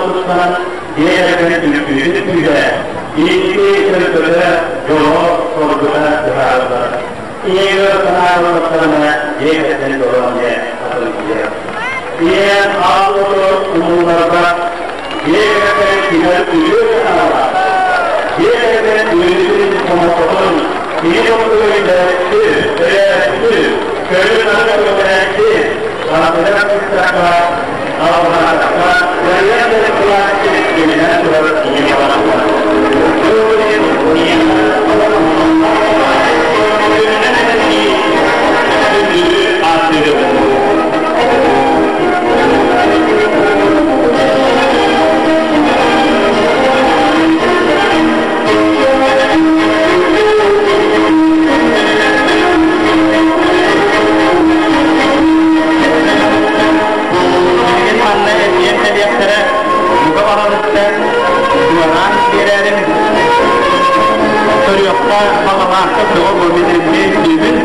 тутустанан дьиэ кэргэн үҥкүүтүн күүһэ, инники төлкөтө, дьоло, соргута быһаарыллар. Ийэгэ санааланнахтарына дьиэ кэргэн дьоло эмиэ атыллыыр. Ийэ аал уоту умулларбат, дьиэ кэргэн түмэр үтүө санаалаах, дьиэ кэргэн үөрүүтүн, хомолтотун, кини курдук өйдөөччү, өйөөччү, көрүү-нары көҕүлээччи, ардыгар сыстахха, алҕаатахха, кыайан да кылааччы киминэн турар ийэ барахсан. Күнүнэн этии күндүлүү ааттыырыбын. Билигин манна эргийэн кэлиэхтэрэ, бука барарыттан дуораан биэрээрин көрүөххэ баҕалаахха тоҕо бу мин эмиэ өйдүүбүн.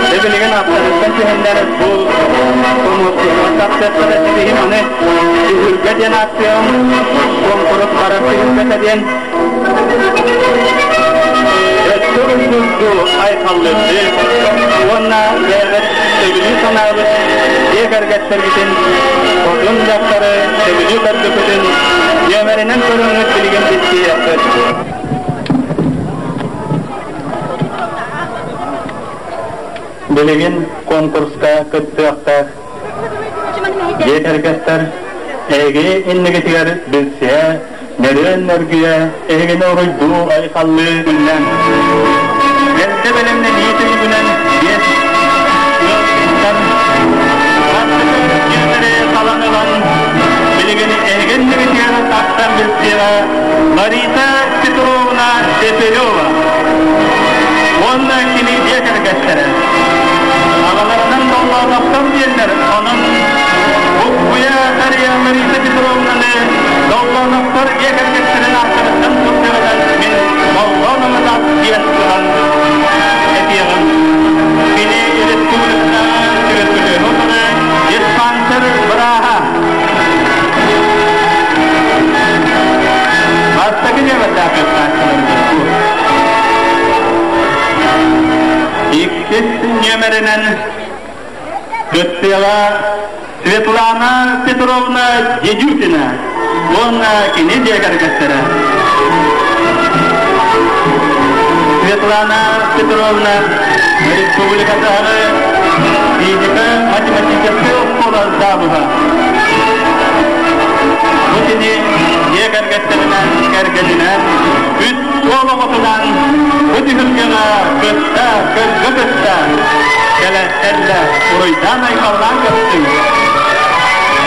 Дьэ билигин аттарыттан түһэннэр бу тахсыахтара ситиһим аны түһүлгэ диэн ааттыам куонкурус барар түһүлгэтэ диэн өттө уйгурду айхаллыырды уонна бэйэҕит сөбүлүү санаабыт дьиэ кэргэттэргитин хотун дьахтары сөбүлүү көрбүккүтүн нүөмэринэн көрөҥҥүт билигин билсиэххит. Билигин конкурска кыттыахтаах дьиэ кэргэттэр эһиги иннигитигэр билсиһэ, нөрүөн-нөргүйэ, эһигини уруйдуу-айхаллыы күннэн эрдэ бэлэмнэнии түмүгүнэн биэс ыалтан дьиэлэри талан ылан билигин эһиги иннигитигэр тахсан билсиэҕэ Лариса Петровна Пепелева уонна кини дьиэ кэргэттэрэ. Аҕаларынан Доллоотохтор диэннэр, онон Буккуйа Дарья Лариса Петровнаны Доллоотохтор дьиэ кэргэттэрин ааттарыттан сылдьарынан мин Доллоонова диэн ылан этиэҕим. Кини республикатааҕы түөркүлүөһү утары диспансер бырааһа. Бастакы дьарыктаах Иккис нүөмэринэн кыттыаҕа Светлана Петровна Дедюкина уонна кини дьиэ кэргэттэрэ. Светлана Петровна республикатааҕы физико-математическай оскуола завуһа. Бу кини дьиэ кэргэттэринэн, кэргэнинэн, үс уол оҕотунан бу түһүлгэҕэ кытта, көргө кытта кэлэ уруйдаан айхаллаан көрсүҥ.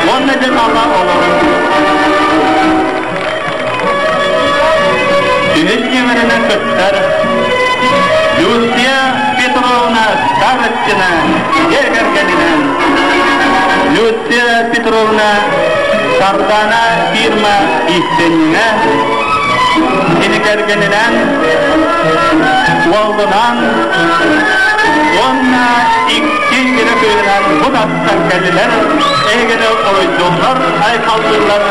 Уонна дьэ тала олорун. Үһүс нүөмэринэн кыттар Люция Петровна Старостина дьиэ кэргэнинэн Люция Петровна Сардана фирма иистэнньэҥэ кини кэргэнинэн уоллунаан уонна икки гына кыыһынан бу тахсан кэллилэр эһигини оройдууллар айхаллыыллар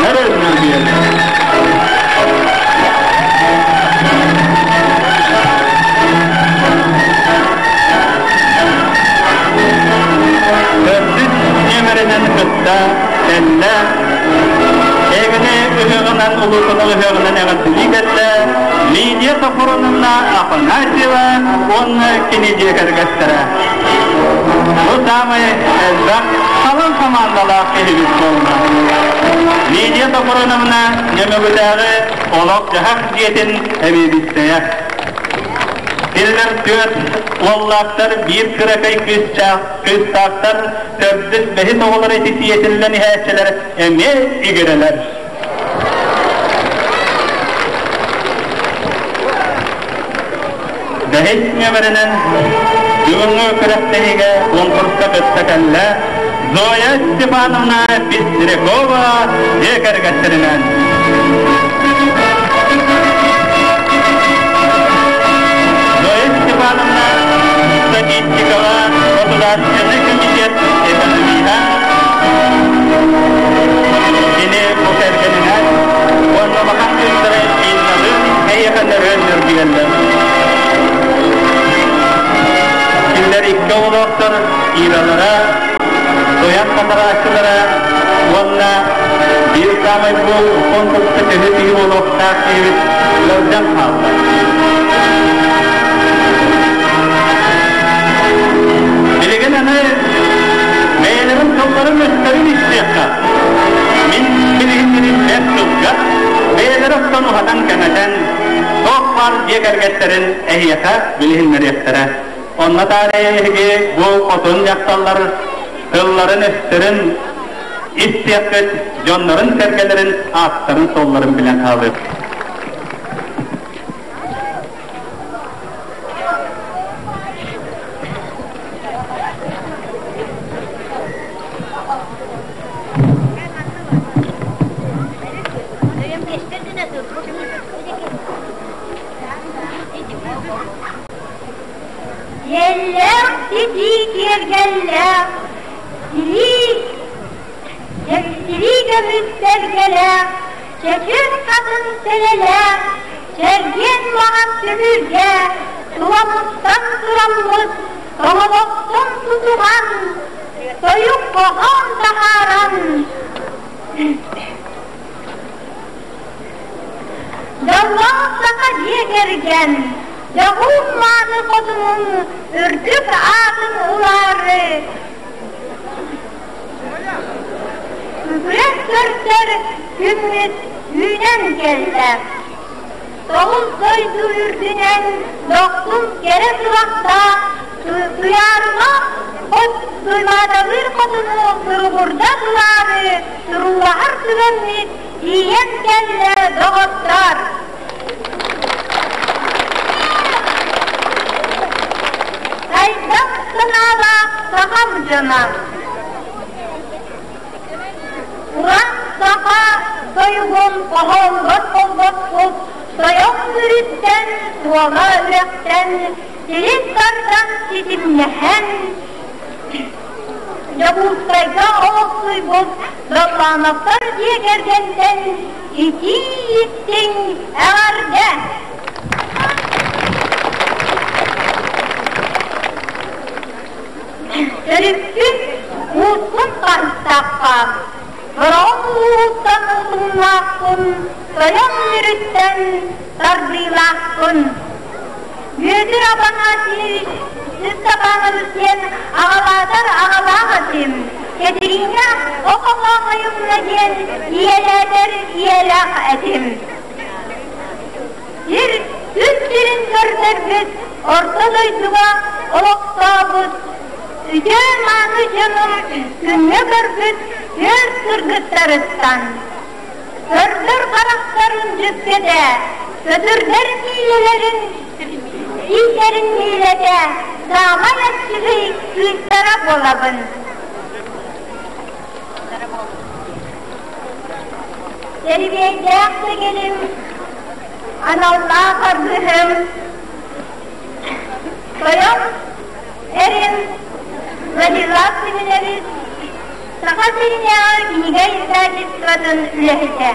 нөрүөн Төрдүс нүөмэринэн кытта кэллэ. Эһигини ыһыаҕынан улуусунан ыһыаҕынан эҕэрдэлии кэллэ Лидия Сафроновна Афанасьева уонна кини дьиэ кэргэттэрэ. Бу саамай элбэх халыҥ хамаандалаах киһибит буолла. Лидия Сопруновна Нөмүгүтээҕи олох-дьаһах дьиэтин эбиэдиссэйэ. Кинилэр түөрт уоллаахтар, биир кыракый кыыстаахтар, төрдүс, бэһис оҕолор ити сиэтиллэн иһээччилэр эмиэ игирэлэр. Бэһис нүөмэринэн бүгүҥҥү күрэхтэһиигэ куонкуруска кытта кэллэ Зоя Степановна Пестрякова дьиэ кэргэттэринэн. Зоя Степановна статистикаҕа государственный комитет экономиһа Кини бу кэргэнинэн уонна улахан кыыстара Инналыын эйиэхэ нөрүөн нөргүйэллэр. Кинилэр икки оҕолоохтор Иралара, Туйах хатарааччылара уонна биир саамай бу конкурска төһө киһи буолуохтаах киһибит ыалдьан хаалла. Билигин аны бэйэлэрин тылларын-өстөрүн истиэххэ. Мин билигин бэрт сылга бэйэлэрэ оттон уһатан-кэҥэтэн, туох баар дьиэ кэргэттэрин эһиэхэ билиһиннэриэхтэрэ. Онно таарыйа эһиги бу хотун дьахталлар тылларын-өстөрүн истиэххит, дьоннорун-сэргэлэрин ааттарын-суолларын билэн хаалыаххыт. Дьэллээх ситии киэргэллээх, сирии, сирии көмүс сэргэлээх, чэчир хатын сэлэлээх, чэлгиэн маҥан түһүлгэ, тула мустан тураммыт, тоҥолохтон тутуһан, тойук хоһоон таһааран, Дьоллоох саха дьиэ кэргэн, дьоһун мааны хотунун үрдүк аатын ылаары Күрэс көрсөр күммүт үүнэн кэллэ. Тоҕус дойду үрдүнэн дохсун кэрэ сурахтаах Туйаарыма хос Туймаадалыыр хотуну туругурда тураары туруулаһар түгэммит тиийэн кэллэ, доҕоттоор! Хайдах санаалаах сахам дьоно? Уран саха тойугун хоһоонугар холбоспут тойон үрүттэн, туола үрэхтэн силис тардан ситимнэһэн Дьокуускайга олохсуйбут Даллановтар дьиэ кэргэнтэн итии-истиҥ эҕэрдэ! Төрүппүт ууспун харыстаахха, бороҕон улууһуттан утумнаахпын, тойон Мүрүттэн тардыылаахпын. Бүөтүр Афанасьевич Степанович диэн аҕалаатар аҕалаах этим. Кэтириинэ Охомоохойумна диэн ийэлээтэр ийэлээх этим. Сир үс сирин көрдөрбүт орто дойдуга олохтообут үтүө-мааны дьонум күҥҥэ көрбүт түөрт кыргыттарыттан көрдөр харахтарын дьүккэтэ, көтүрдэр миилэлэрин иитэрин миилэтэ саамай аччыгый кыыстара буолабын. Тэрибиэйдээх тэгилим, аналлаах аргыһым, тойон эрим Владислав Семенович Саха сиринээҕи кинигэ издательствотын үлэһитэ.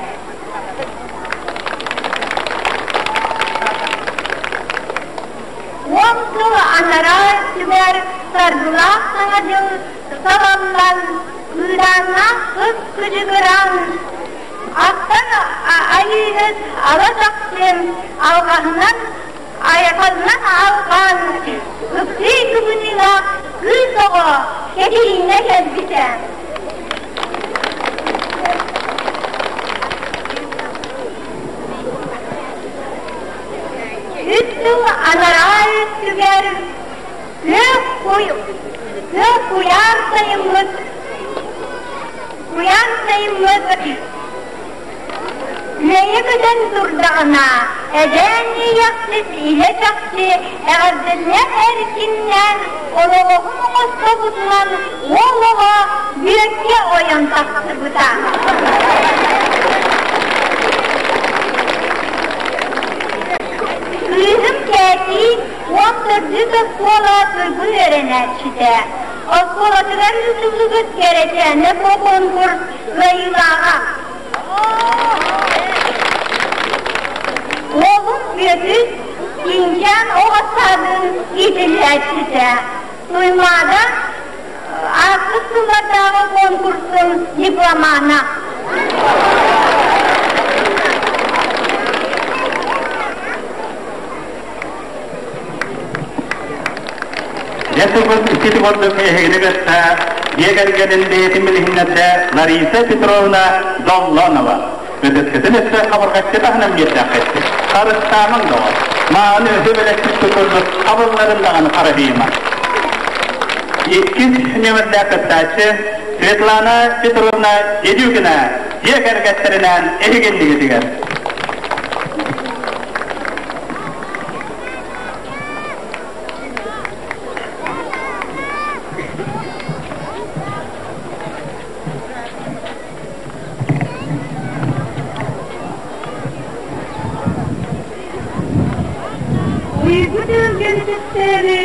Уон сыл анараа өттүгэр саргылаах Саҥа дьыл салаллан, кыыдааннаах кыс кыдьыгыран, аттан айыыһыт ала чахчы алҕаһынан Айхалынан алҕаан ыксыы кыбыныылаах кыыс оҕо Кэтириинэ кэлбитэ. Үс сыл анараа өттүгэр күөх күөх куйаар сайыммыт куйаар сайыммыт Үөйэ көтөн турдаҕына, эдэр иэйэхсит илэ-чахчы эҕэрдэлээх эркиннээн олоҕоһун оҥостобутунан уол оҕо Бүөккэ ойон тахсыбыта. Кыыһым Кээтии 14 оскуола туйгун үөрэнээччитэ. Оскуолатыгар ыытыллыбыт Кэрэчээнэ конкурс кыайыылааҕа. Уолум Бүөтүс Тииҥчээн оҕо саадын иитиллээччитэ. Туймаада ааспыт сыллардааҕы конкурсун дипломана. Дьэ ити курдук эһигини кытта дьиэ кэргэнин бэйэтин билиһиннэрдэ Лариса Петровна Доллонова. Ытыскытын өссө хабырҕаччы таһынан биэрдэххит. Харыстаамаҥ доҕор. Мааны өһү бэлэспит курдук хабылларын даҕаны харабыйыма. Иккис нүөмэрдээх кыттааччы Светлана Петровна Дедюкина дьиэ кэргэттэринээн эһигиннигитигэр. Уйгу түһүлгэни түстээри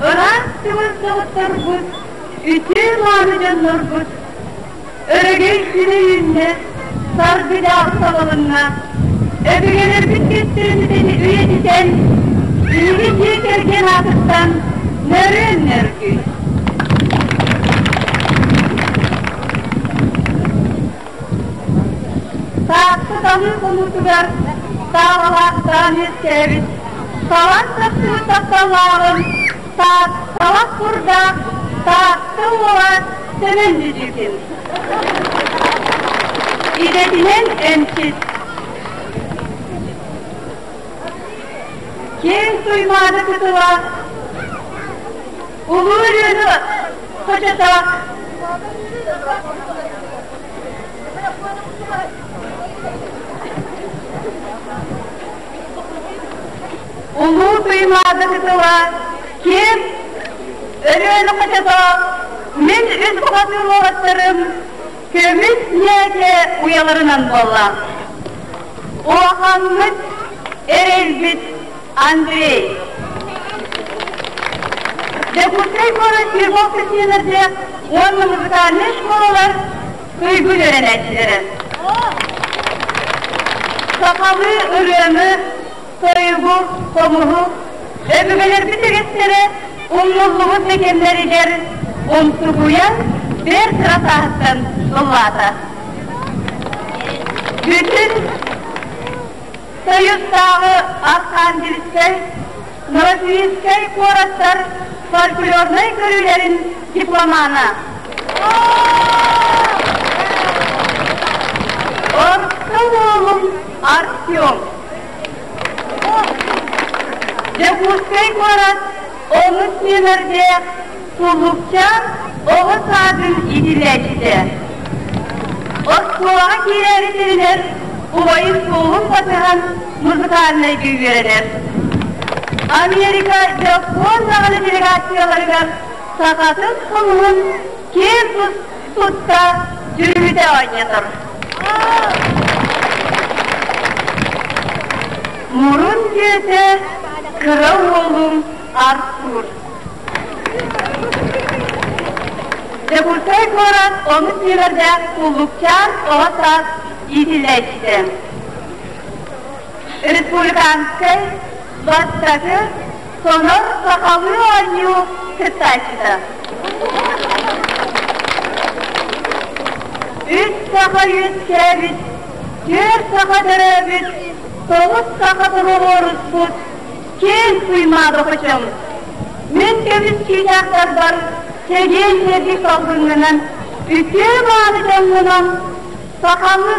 ыраас чугас доҕотторбут, үтүө мааны дьоннорбут Өрөгөй күнэ үүннэ, саргыдаах салалынна. Өбүгэлэрбит көстөрүн үйэтитэн, биһиги дьиэ кэргэн аатыттан нөрүөн нөргүй. Таатта талыы хонуутугар таалалаахтаан үөскээбит, талан тахсыбыт тапталлааҕым Таатталах курдаах Таатта уола Сэмэн Дедюкин. Идэтинэн эмчит. Киэҥ Туймаада кытыла Улуу Өлүөнэ хочото Улуу Туймаада кытыла киэҥ Өлүөнэ хочото мин үс бухатыыр уолаттарым көмүс ньээкэ уйаларынан буолла. Улахаммыт эрэлбит Андрей. Дьокуускай куорат Любовь Кристиновна уонна музыкальнай школалар туйгун үөрэнээччилэрэ. Сахалыы ырыаны, тойугу, хомуһу өбүгэлэрбит үгэстэрэ умнуллубут мекеннэригэр умсугуйан бэрт кыра сааһыттан ыллаата. Бүтүн Союзтааҕы Архангельскай, Новосибирскай куораттар фольклорнай көрүүлэрин дипломана. Орто уолум Артем. Дьокуускай куорат онус нүөмэрдээх Суллукчаан оҕо саадын иитиллээччитэ. Оскуолаҕа киирээри тэринэр убайын суолун батыһан музыкальнайга үөрэнэр. Америка Дьоппуон даҕаны делегацияларыгар сахатын хомуһун киэн тутта дьүрүһүтэ оонньотор. Мурун дьиэтэ кыра уолум Артур. Дьокуускай куорат онус нүөмэрдээх Куллукчаан оҕо саас иитиллээччитэ. Республиканскай бастакы Сонор сахалыы оонньуу кыттааччыта. Үс саха үөскээбит, түөрт саха төрөөбүт, тоҕус саха туруоруспут. Киэҥ Туймаада хочом, мин көмүс чыычаахтарбар чэгиэн чэбдик салгыҥҥынан, үтүө мааны дьоҥҥунан саханы,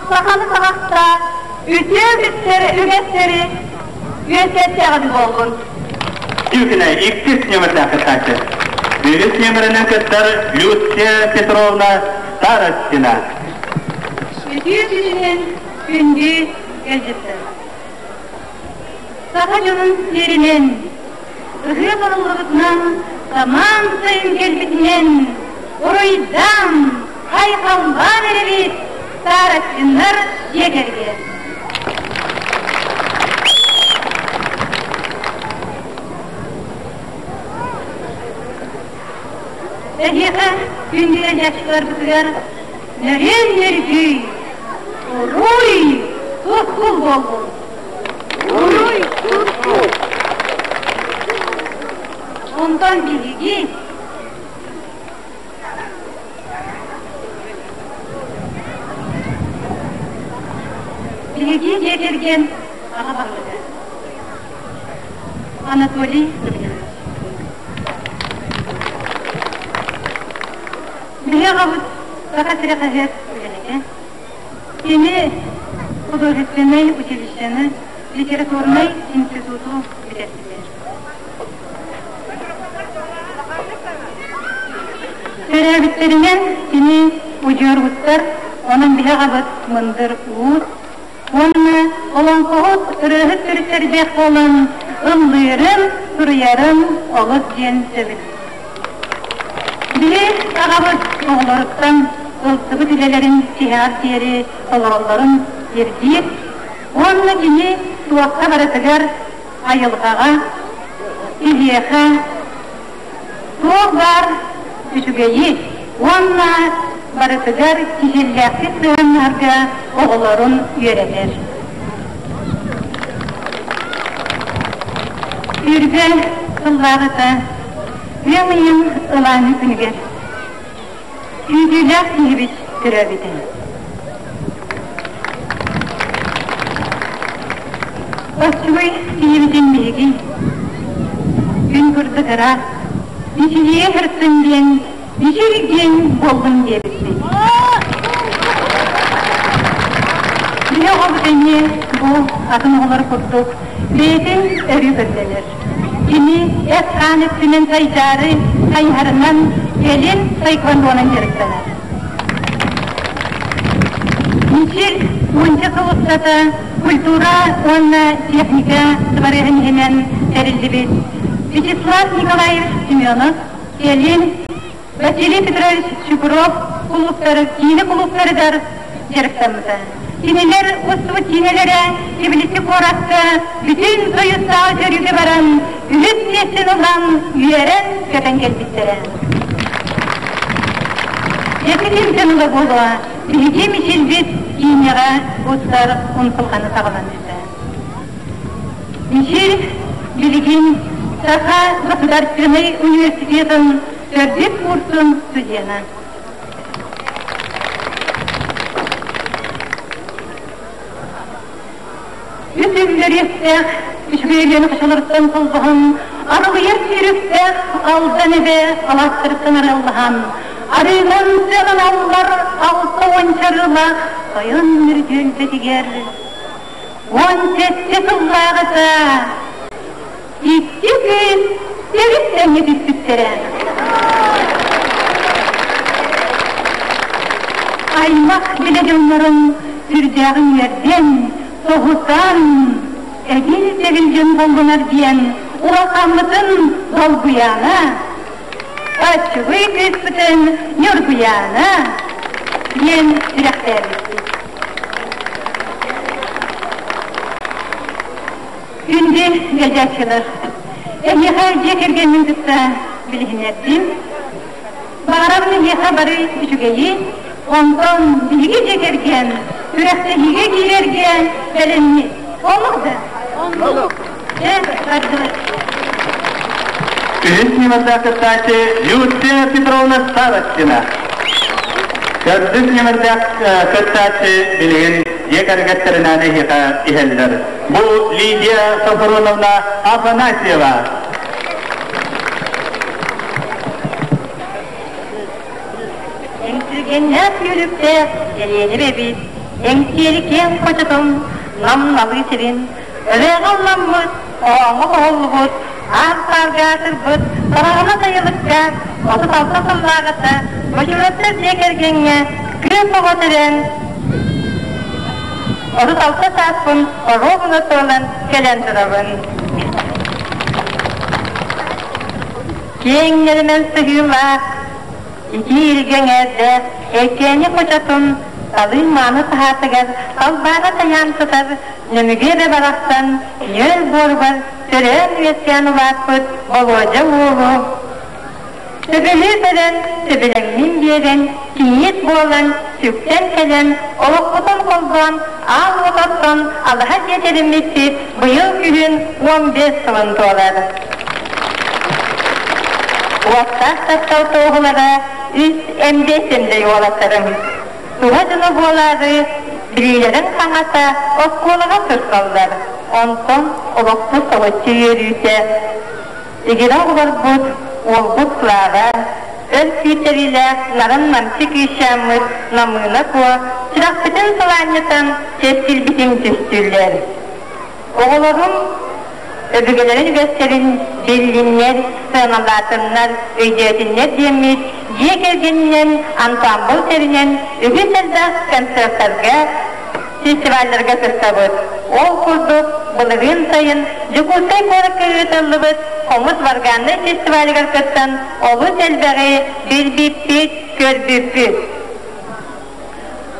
саханы саҕахтаа, үтүө үгэстэри үөскэттэҕин буоллун. Дьүкүнэ иккис нүөмэрдээх кыттааччы. Үһүс нүөмэринэн кыттар Люция Петровна Старостина. Үтүө күнүнэн күндү ыалдьыттар. Саха дьонун сиэринэн, ыһыах арыллыбытынан, самаан сайын кэлбитинэн, уруйдаан, айхаллаан эрэбит Старостиннар дьиэ кэргэн. Эһиэхэ күндү ыалдьааччыларбытыгар нөрүөн нөргүй, уруй, тускул буоллун! Уруй, тускул! Онтон биһиги Биһиги дьиэ кэргэн аҕа баһылыга Анатолий Рубинович. Биһи аҕабыт Саха сирэ хаһыат үлэһитэ. Кини художественнай училищены, литературнай институту бүтэрбитэ. Төрөөбүттэринэн кини удьуоргуттар, онон биһи аҕабыт мындыр уус уонна олоҥхоһут ырыаһыт төрүттэрдээх буолан ыллыырын, суруйарын олус диэн сөбүлүүр. Биһи аҕабыт оҕолоруттан ылсыбыт үлэлэрин тиһэҕэр диэри толороллорун ирдиир уонна кини туохха барытыгар айылҕаҕа, киһиэхэ туох баар үчүгэйи уонна барытыгар киһиллээхтик сыһыаннаһарга оҕолорун үөрэтэр. Сүүрбэ сыллааҕыта ыам ыйын ылааҥы күнүгэр күүтүүлээх киһибит төрөөбүтэ. Оччугуй киһибитин биһиги күн курдук ыраас, мичилийэ сырыттын диэн, мичил диэн буоллун диэбиппит. Биһи оҕобут эмиэ бу атын оҕолор курдук бэйэтин өрүү көрдөнөр. Кини эт-хаан өттүнэн сайдаары хайыһарынан кэлин тайквондонан дьарыктанар. Мичил уонча сыл устата культура уонна техника дыбарыаһын иһинэн тэриллибит Вячеслав Николаевич Семенов, кэлин Василий Петрович Чукров кулууптары, киинэ кулууптарыгар дьарыктаммыта. Кинилэр устубут киинэлэрэ Тбилиси куоракка бүтүн Союзтааҕы көрүүгэ баран, үһүс миэстэни ылан, үөрэн-көтөн кэлбиттэрэ. Ити кимтэн ыла буолуо, биһиги Мичилбит киинэҕэ устар умсулҕаны саҕаланыыта. Мичил билигин Саха государственнай университетын төрдүс курсун студена. Үс үллэриэхтээх үчүгэйлэни хочолоруттан холбоһон, арылыйар сүүрүктээх Алдан эбэ алаастарыттан арыаллаһан, арыынан сыаҕын аллар 60 чарыылаах тойон мүрдүөлбэтигэр 17 сыллааҕыта икки күн төрүт тэҥҥэ түспүттэрэ. Аймах билэ дьоннорун сүрдээҕин үөрдэн, соһутан, эгил-тэгил дьон буоллунар диэн улахаммытын долгуйаана, аччыгый кыыспытын Ньургуйаана диэн сүрэхтээбиппит. Күндү ыалдьааччылар, эһиэхэ дьиэ кэргэммин кытта билиһиннэрдим. Баҕарабын эһиэхэ бары үчүгэйи, онтон биһиги дьиэ кэргэн күрэхтэһиигэ киирэргэ бэлэммит. Оннук да? Оннук. Дьэ, бардыбыт. Үһүс ньымардаах кыттааччы Люция Петровна Старостина. Төрдүс ньымардаах кыттааччы билигин. дьиэ кэргэттэринээн эһиэхэ иһэллэр. Бу Лидия Софроновна Афанасьева. Эҥсилгэннээх сүүрүктээх Элиэнэ эбит, Эҥсиэли киэҥ хочотун нам-налыы сирин, ырыаҕа ылламмыт, оһоҥҥо хоһуллубут, аар-саарга аатырбыт Тараҕана сайылыкка 36 сыллааҕыта Бочуровтар дьиэ кэргэҥҥэ кыыс оҕо төрөөн 36 сааспын оруобуна туолан кэлэн турабын. Киэҥ нэлэмэн сыһыылаах, итии илгэ эҥээрдээх Эркээни хочотун талыы мааны саһаатыгар талбаара тайаан сытар Нөмүгү эбэ барахсан нүөл буоругар төрөөн-үөскээн улааппыт Болуодьа уолу Төбөлүү көрөн, сөбүлэҥмин биэрэн, кийиит буолан, сүктэн кэлэн, олохпутун холбоон, аал уот оттон алаһа дьиэ тэриммиппит быйыл күһүн 15 сылын туолар. Уоттаах таптал туоһулара үс эмдэй-сэмдэй уолаттарым. Туһа дьоно буолаары билиилэрин хаҥата оскуолаҕа сырсаллар, онтон олохпут соһуччу үөрүүтэ Игирэ оҕолорбут, уолбут Слава, өр күүтэриилээх нарын-намчы күүсчээммит Намыына Куо сүрэхпитин сылаанньытан кэскилбитин түстүүллэр. Оҕолорум өбүгэлэрин үгэстэрин биллиннэр, сыаналаатыннар, өйдөөтүннэр диэммит дьиэ кэргэнинэн ансаамбыл тэринэн үгүс элбэх концертарга фестивалларга кыттабыт. Ол курдук, былырыын сайын Дьокуускай куоракка ыытыллыбыт Хомус варганнай фестивалыгар кыттан олус элбэҕи билбиппит, көрбүппүт.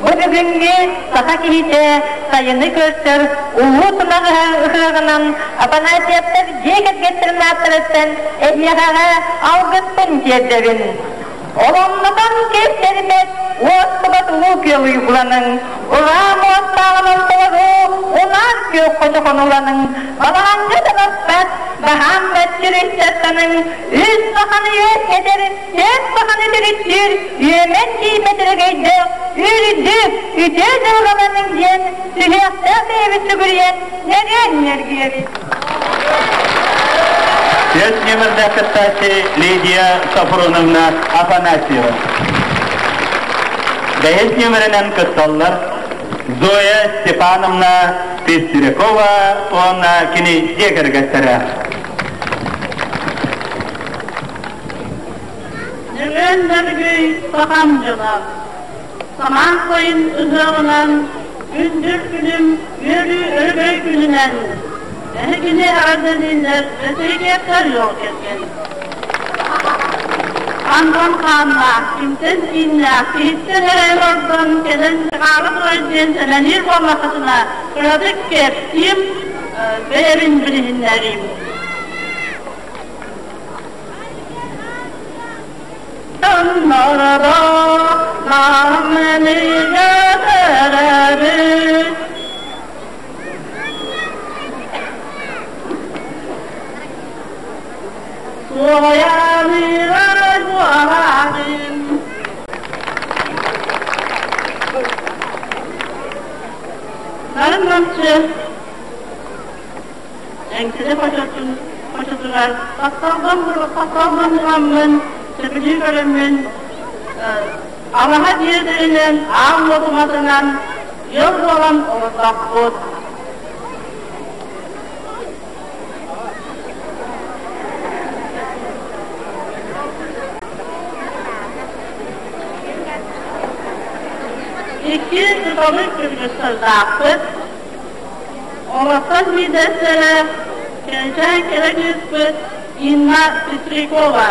Бу бүгүҥҥү саха киһитэ сайыны көрсөр улуу тунах ыһыаҕынан Афанасьевтар дьиэ кэргэттэрин ааттарыттан эһиэхэҕэ алгыспын тиэрдэбин. Олоннотон кэстэрбэт уостубат улуу күөл уйгуланыҥ, ураа муостааҕынан толору унаар күөх хочохонуланыҥ, балаҕаҥҥа таласпат, баһаам баччыр ыччаттаныҥ, үс саханы үөскэтэр, түөрт саханы төрүттүүр, үөмэн тиийбэт өрөгөйдөөх, үрдүк, үтүө дьылҕаланыҥ диэн сүһүөхтээх бэйэбит сүгүрүйэн нөрүөн ньиргийэбит. Түөрт нүөмэрдээх кыттааччы Лидия Софроновна Афанасьева. Бэһис нүөмэринэн кытталлар Зоя Степановна Пестерякова уонна кини дьиэ кэргэттэрэ. Нөрүөн нөргүй сахам дьоно. Самаан сайын ыһыаҕынан, күндүр күнүм үөрүү өрөгөй күнүнэн эһигини эҕэрдэлииллэр Өтүйүкиэптэр ыал кэргэн. Хантан хааннаах, кимтэн кииннээх, киһиттэн эрэ олордон кэлэн хаала турар диэн сэмэлиир буоллаххытына, кыратык кэпсиим, бэйэбин билиһиннэриим. Тоннордо намныга төрөбүт Суояныгар буолаатын Нарын-намчы Эҥсиэли хочотун хочотугар тапталбын тапталбын сөбүлүү көрөммүн алаһа дьиэ аал уотуматынан ыал буолан олордохпут. Икки сыталык кыргыттардаахпыт. Олохтон биирдэстэрэ кэнчээн кэрэ кыыспыт Инна Пестрякова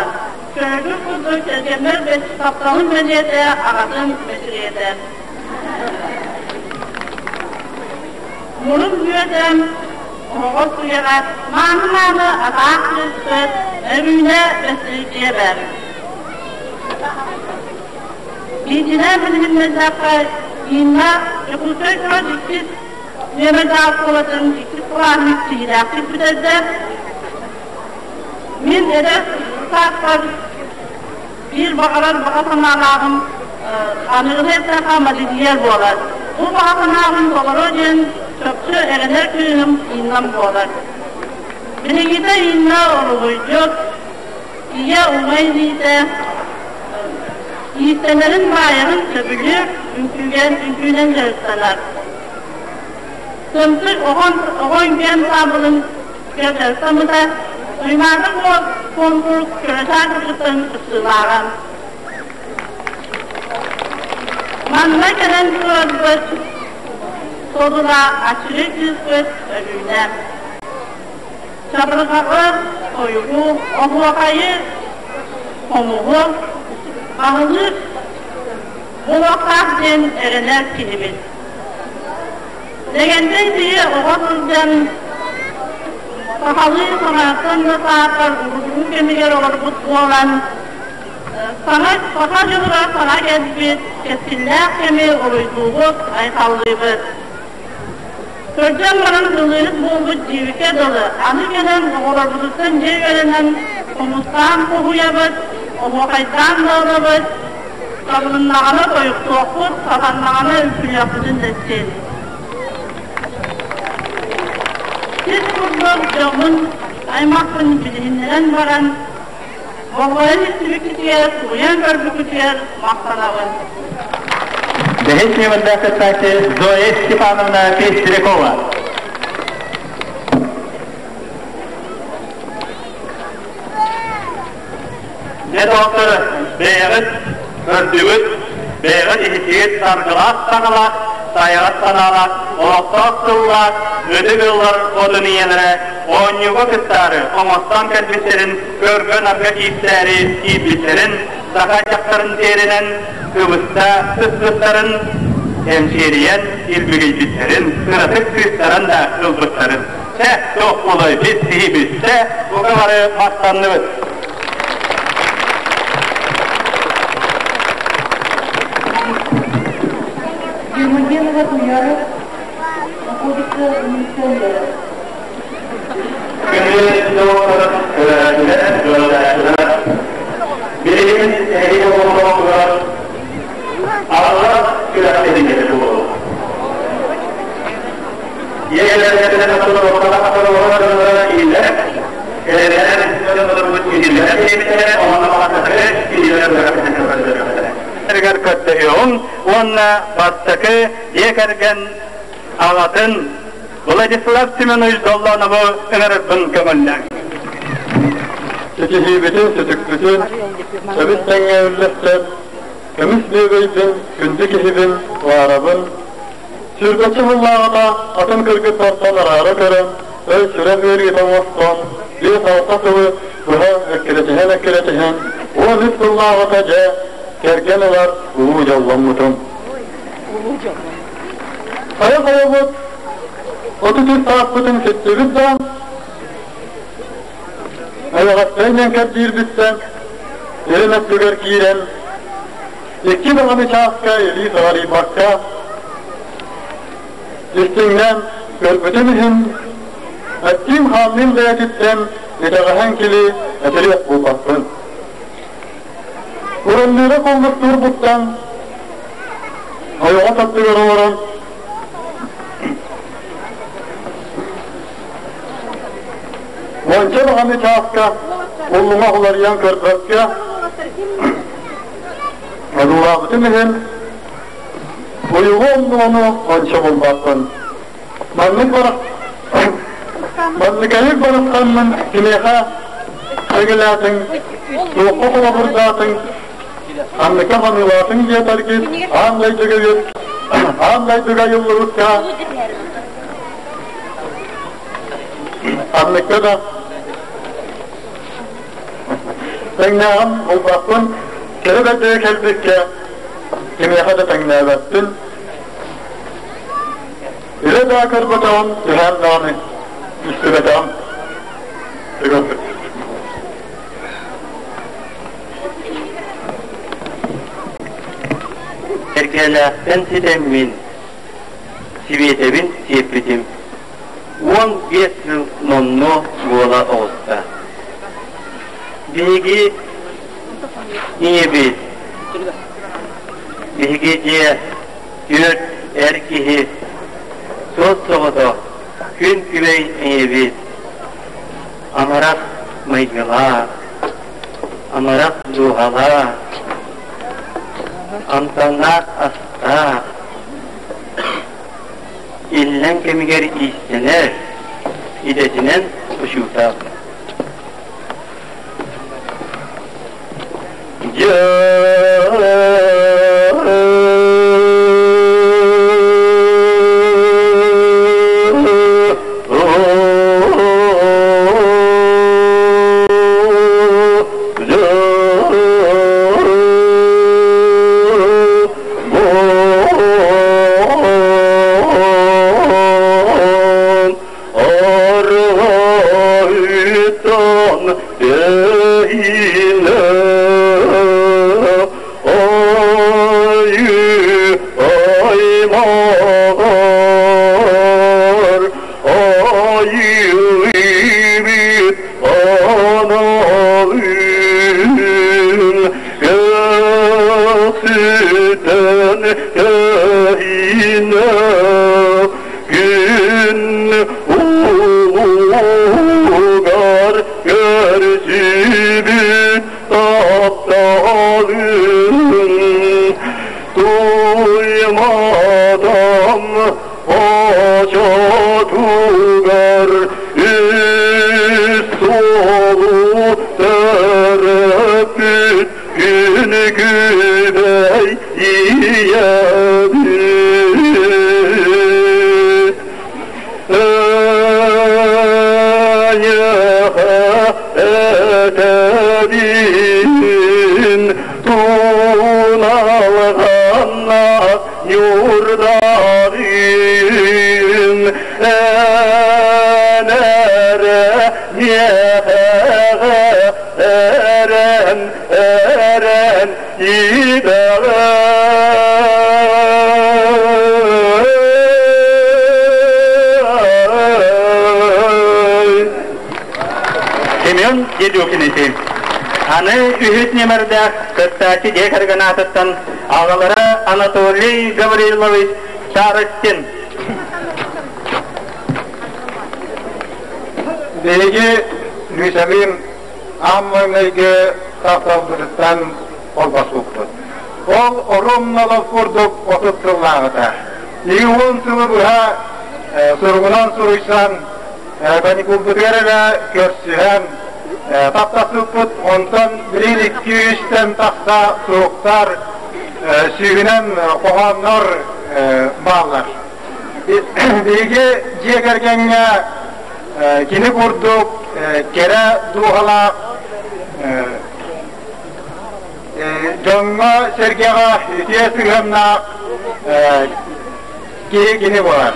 көрөргүт курдук кэргэммэр тапталын бэлиэтэ, аҕатын мэтириэтэ. Мурун бүөтэм оһоҕос түгэҕэ мааны-мааны атаах кыыспыт Өрүүнэ Бэстирикиэбэ. Биитинэ билиһиннэрдэххэ Инна Дьокуускай куорат иккис Нүөмэрдээх оскуолатын иккис кылааһын ситиһиилээхтик бүтэрдэ. Мин эдэр сааспар биир баҕарар баҕа санаалааҕым аныгы эттэххэ модельер буолар. Бу баҕа санаабын толоруо диэн чопчу эрэнэр кыыһым Иннам буолар. Билиҥҥитэ Инна уруһуйдьут, ийэ уҥа илиитэ, иистэнэрин баайарын сөбүлүүр, үҥкүүгэн үҥкүүнэн дьарыктанар. Тымтык оҕо оҕо үҥкүү ансаамбылын дьарыктаммыта, Туймаада конкурс кырачаан кыргыттарын кыттыылааҕа. Манна кэлэн турарбыт содула аччыгый кыыспыт Өрүүнэ. Чабырҕаҕы, тойугу, оһуохайы, хомуһу баһылыыр буолуохтаах диэн эрэнэр киһибит. Лэгэнтэй киһи оҕо сылдьан сахалыы санааттан да саатар урукку кэмигэр олорбут буолан Саҥа саха дьылыгар саҥа кэлбит кэскиллээх кэми уруйдуубут, айхаллыыбыт. Кырдьан баран ылыыһыт буолбут дьиибиккэ дылы, аны кэлэн оҕолорбутуттан дьиэ үөрэнэн хомустаан хоһуйабыт, оһуохайдаан да ылабыт, табылыннаҕына тойуктуохпут, сатаннаҕына үҥкүүлүөхпүтүн да син. Сис курдук дьоммун, аймахпын билиһиннэрэн баран, Болҕойон истибиккитигэр, суруйан көрбүккүтүгэр махтанабын. Бэһис нүөмэрдээх кыттааччы Зоя Степановна Пестрякова. Дьэ, доктор, бэйэҕит көрдүгүт, бэйэҕит иһитигит саргылаах саҥалаах, сайаҕас санаалаах, олохтоох тыллаах ытык ыаллар отун ийэлэрэ оонньууга кыттаары оҥостон кэлбиттэрин көргө-нарга киирсээри киирбиттэрин, саха дьахтарын сиэринэн кыбыста сыспыттарын, эмсиэрийэн илбигийбиттэрин, кыратык кыыстаран да ылбыттарын. Чэ, туох буолуой, biz киһибит, чэ, бука бары махтанныбыт. Гермогенова Туяра находится в милиционере. Билигин эһиги олохтоохтугар аллар күрэхтэһиилэри буолуо. Көрдөһүөҕүҥ уонна бастакы дьиэ кэргэн аҕатын Владислав Семенович Доллонову ыҥырарбын көҥүллээҥ. Ситиһиибитин, сүтүкпүтүн сөбүс тэҥҥэ үллэстэр көмүс бүөбэйбин, күндү киһибин, Ларабын Сүүрбэччэ сыллааҕыта атын кыргыттартан араара көрөн, өй сүрэх ыарыыта оҥостон, биэс-алта сылы быһа эккирэтиһэн-эккирэтиһэн, 13 сыллааҕыта дьэ кэргэн ылар улуу дьолломмутум. Хайа хайабыт 33 сааспытын ситтибит да, айаҕастарын дьэҥкэрдиирбиттэн илин өттүгэр киирэн Икки даҕаны чааска илии саҕарыйбакка, истиҥнээн көрбүтүм иһин, эттиим-хаанныым бэйэтиттэн итэҕэһэн кили этириэх буолбаппын. Уранныыра куллуктуурбуттан ойоҕос аттыгар олорон уонча даҕаны чааска уллуҥах уларыйан көрбөккө Одуулаабытым иһин, уйулҕа оннуону ончу булбаппын. Маннык барах манныкайык барахсаммын киниэхэ сэгилээтиҥ, туохха холобурдаатыҥ, ханныкка ханыылаатыҥ диэтэргит аан дойдуга аан дойдуга айыллыбыкка ханныкка да Тэҥнээҕим булбаппын, кэрэ бэрдэрэ кэлбиккэ кимиэхэ да тэҥнээбэппин. Үлэ да көрбөтөҕүм, түһээн даҕаны истибэтэҕим. Эргэлээхтэн ситэммин, Сибиэтэбин сиэппитим. 15 сыл номнуо буола оҕуста. Биһиги ийэбит, биһиги дьиэ түөрт эр киһи, суос-соҕотох күн күбэй ийэбит, амарах майгылаах, амарах дууһалаах, амтаннаах астаах, иллэҥ кэмигэр иистэнэр, идэтинэн учуутал. Семен Дедюкин ити. Аны үһүс ньэмэрдээх кыттааччы дьиэ кэргэн аатыттан аҕалара Анатолий Гаврилович Старостин. Биһиги Люсялыын аан маҥнайгы тапталбытыттан холбоспуппут. Ол орум-нолох курдук 30 сыллааҕыта. 20 сылы быһа суругунан суруйсан, каникулбутугар эрэ көрсүһэн, таптаспыппыт. Онтон билигин икки-үстэн тахса суруктар, сүүһүнэн хоһооннор бааллар. Биһиги дьиэ кэргэҥҥэ кини курдук кэрэ дууһалаах дьоҥҥо-сэргэҕэ үтүө сыһыаннаах киһи кини буолар.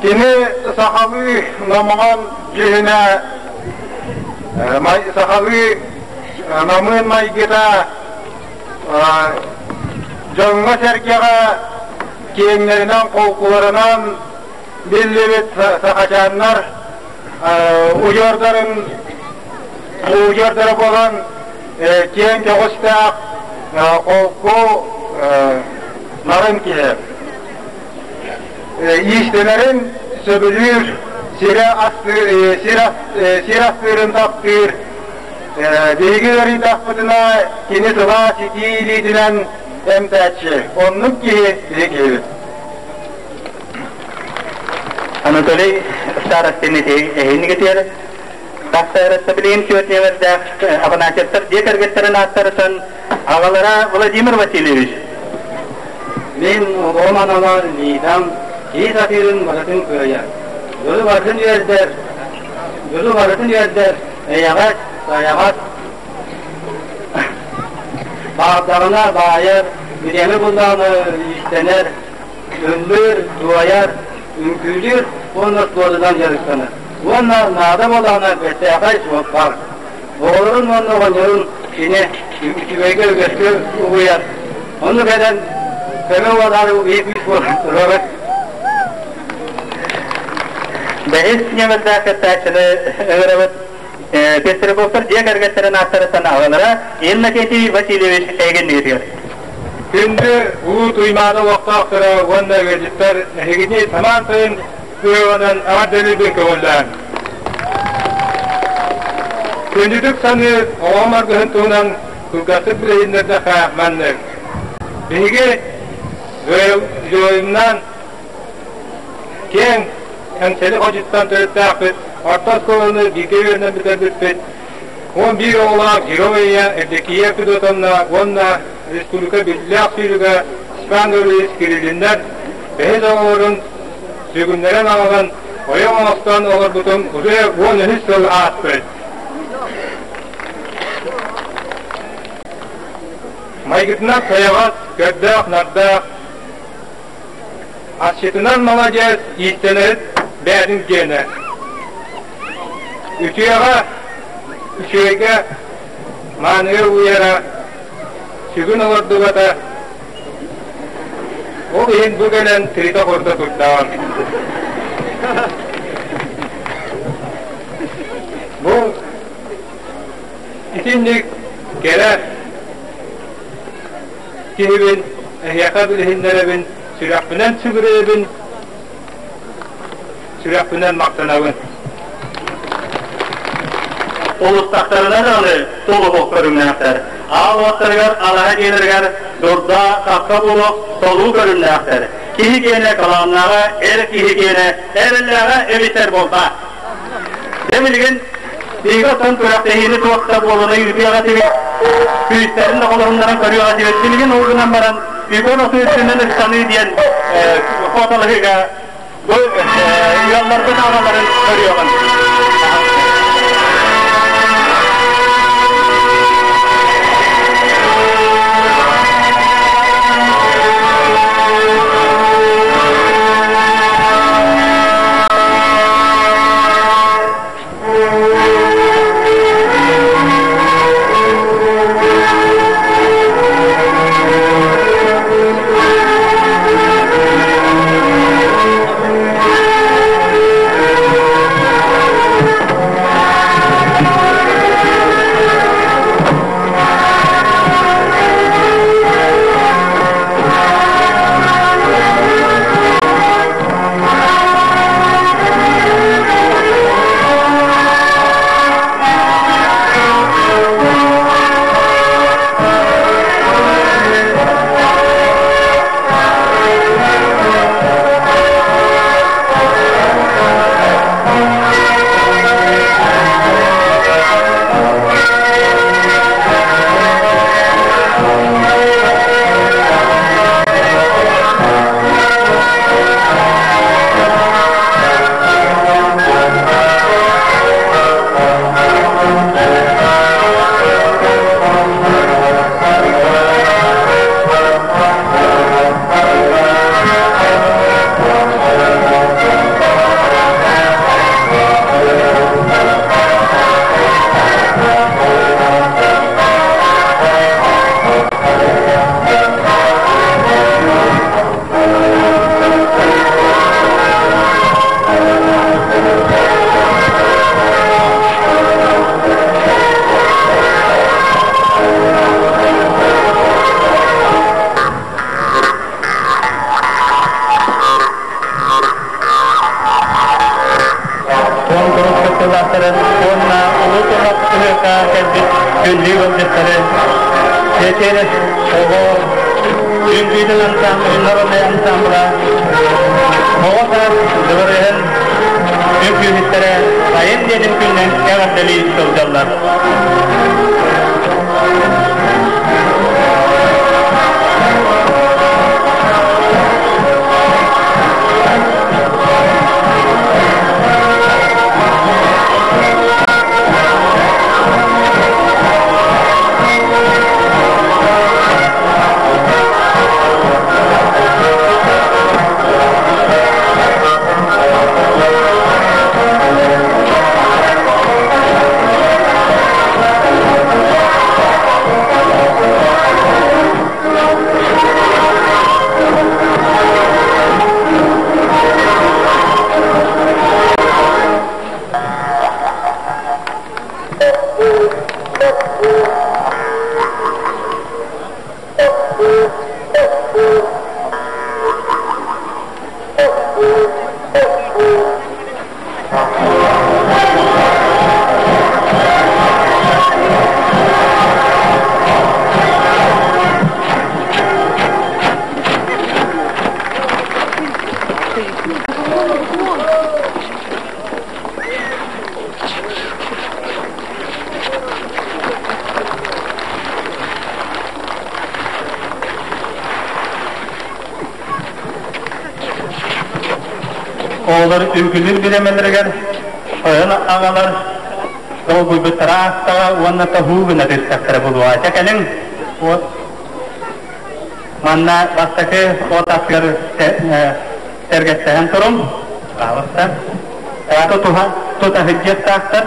Кини сахалыы номоҕон дьүһүнэ, сахалыы намыын майгыта дьоҥҥо-сэргэҕэ киэҥнэринэн, холкуларынан биллибит сахачааннар удьуордарын удьуордара буолан киэҥ көҕүстээх холку нарын киһи. Иистэнэрин сөбүлүүр, сирэ сир астыырын таптыыр. Биһиги ыарыйдахпытына кини сылаас итии илиитинэн эмтээччи. Оннук киһи биһи киһибит. Анатолий Старостин эһиинигитигэр тахсарыста билигин түөрт Афанасьевтар дьиэ кэргэттэрин ааттарыттан аҕалара Владимир Васильевич. Мин оҕом анала Лидам кии сатыырын барытын кыайар. Дьолу барытын үөрдэр, дьолу барытын үөрдэр, эйэҕэс, сайаҕас, баардаҕына баайар, бириэмэ буллаҕына иистэнэр, ыллыыр, туойар, үҥкүүлүүр уонна спордунан дьарыктанар. Уонна наада буоллаҕына бэртээхэй суоппар. Оҕолорун уонна оҕонньорун кини үчүгэйгэ үгэскэ угуйар. Онно кэлэн көмө буолаары биир күүс буолан турабыт. Бэһис ньэмэрдээх кыттааччыны ыҥырабыт. Пестряковтар дьиэ кэргэттэрин ааттарыттан аҕалара Иннокентий Васильевич эйгиннигитигэр. Күндү Улуу Туймаада олохтоохторо уонна ыалдьыттар эһигини самаан сайын ыһыаҕынан эҕэрдэлиирбин көҥүллээҥ. Күндүтүк саныыр оҕом аргыһын туһунан кылгастык билиһиннэрдэххэ маннык. Биһиги Зоевнаан киэҥ Эҥсэли ходьуттан төрүттээхпит, орто оскуоланы бииргэ үөрэнэн бүтэрбиппит. 11 оҕолоох Герой Ийэ Евдокия Федотовна уонна республика биллээх сүүрүгэ Степан Гаврильевич Кириллиннэр бэһис оҕолорун сүгүннэрэн аҕалан ойох оҥостон олорбутум уже 13 сыл ааспыт. Майгытынан сайаҕас, көрдөөх-нардаах, асчытынан маладьыас, иистэнэрит бээтин гиэнэ. Үтүөҕэ, үчүгэйгэ мааныга уйара, сүгүн олордубата, ол иһин бу кэлэн тиритэ-хорто турдаҕым. Бу итинник кэрэ киһибин эһиэхэ билиһиннэрэбин, сүрэхпинэн сүгүрүйэбин, сүрэхпинэн махтанабын. Олустахтарына даҕаны толуһуох көрүҥнээхтэр. Аал уоттарыгар, алаһа дьиэлэригэр дурда, хахха буолуох толуу көрүҥнээхтэр. Киһи киэнэ кылааннааҕа, эр киһи киэнэ эрэллээҕэ эбиттэр буолбаат. Дьэ билигин биһиги оттон күрэхтэһиини туох да буолуна ыытыаҕа этибит, күүстэрин да холоһуннаран көрүөҕэ этибит. Билигин ол гынан баран Егор оту үрдүнэн ыстаныы диэн хоталыһыга бу ыалларбыт аҕаларын көрүөҕүн. Куонкурус кыттыылаахтарын уонна Улуу Тунах ыһыахха кэлбит күндү ыалдьыттары Сэтэр оҕо үҥкүүтүн народнай ансамбла оҕо саас дыбарыаһын үҥкүүһүттэрэ сайын диэтин күнүнэн эҕэрдэлии сылдьаллар. Оҕолор үҥкүүлүүр бириэмэлэригэр тойон аҕалар долгуйбуттара аастаҕа уонна тоһуу гына түстэхтэрэ буолуоҕа. Чэ кэлиҥ, манна бастакы от аттыгар сэргэстэһэн туруҥ. Пожалуйста. Тутуһа тута сылдьыахтаахтар.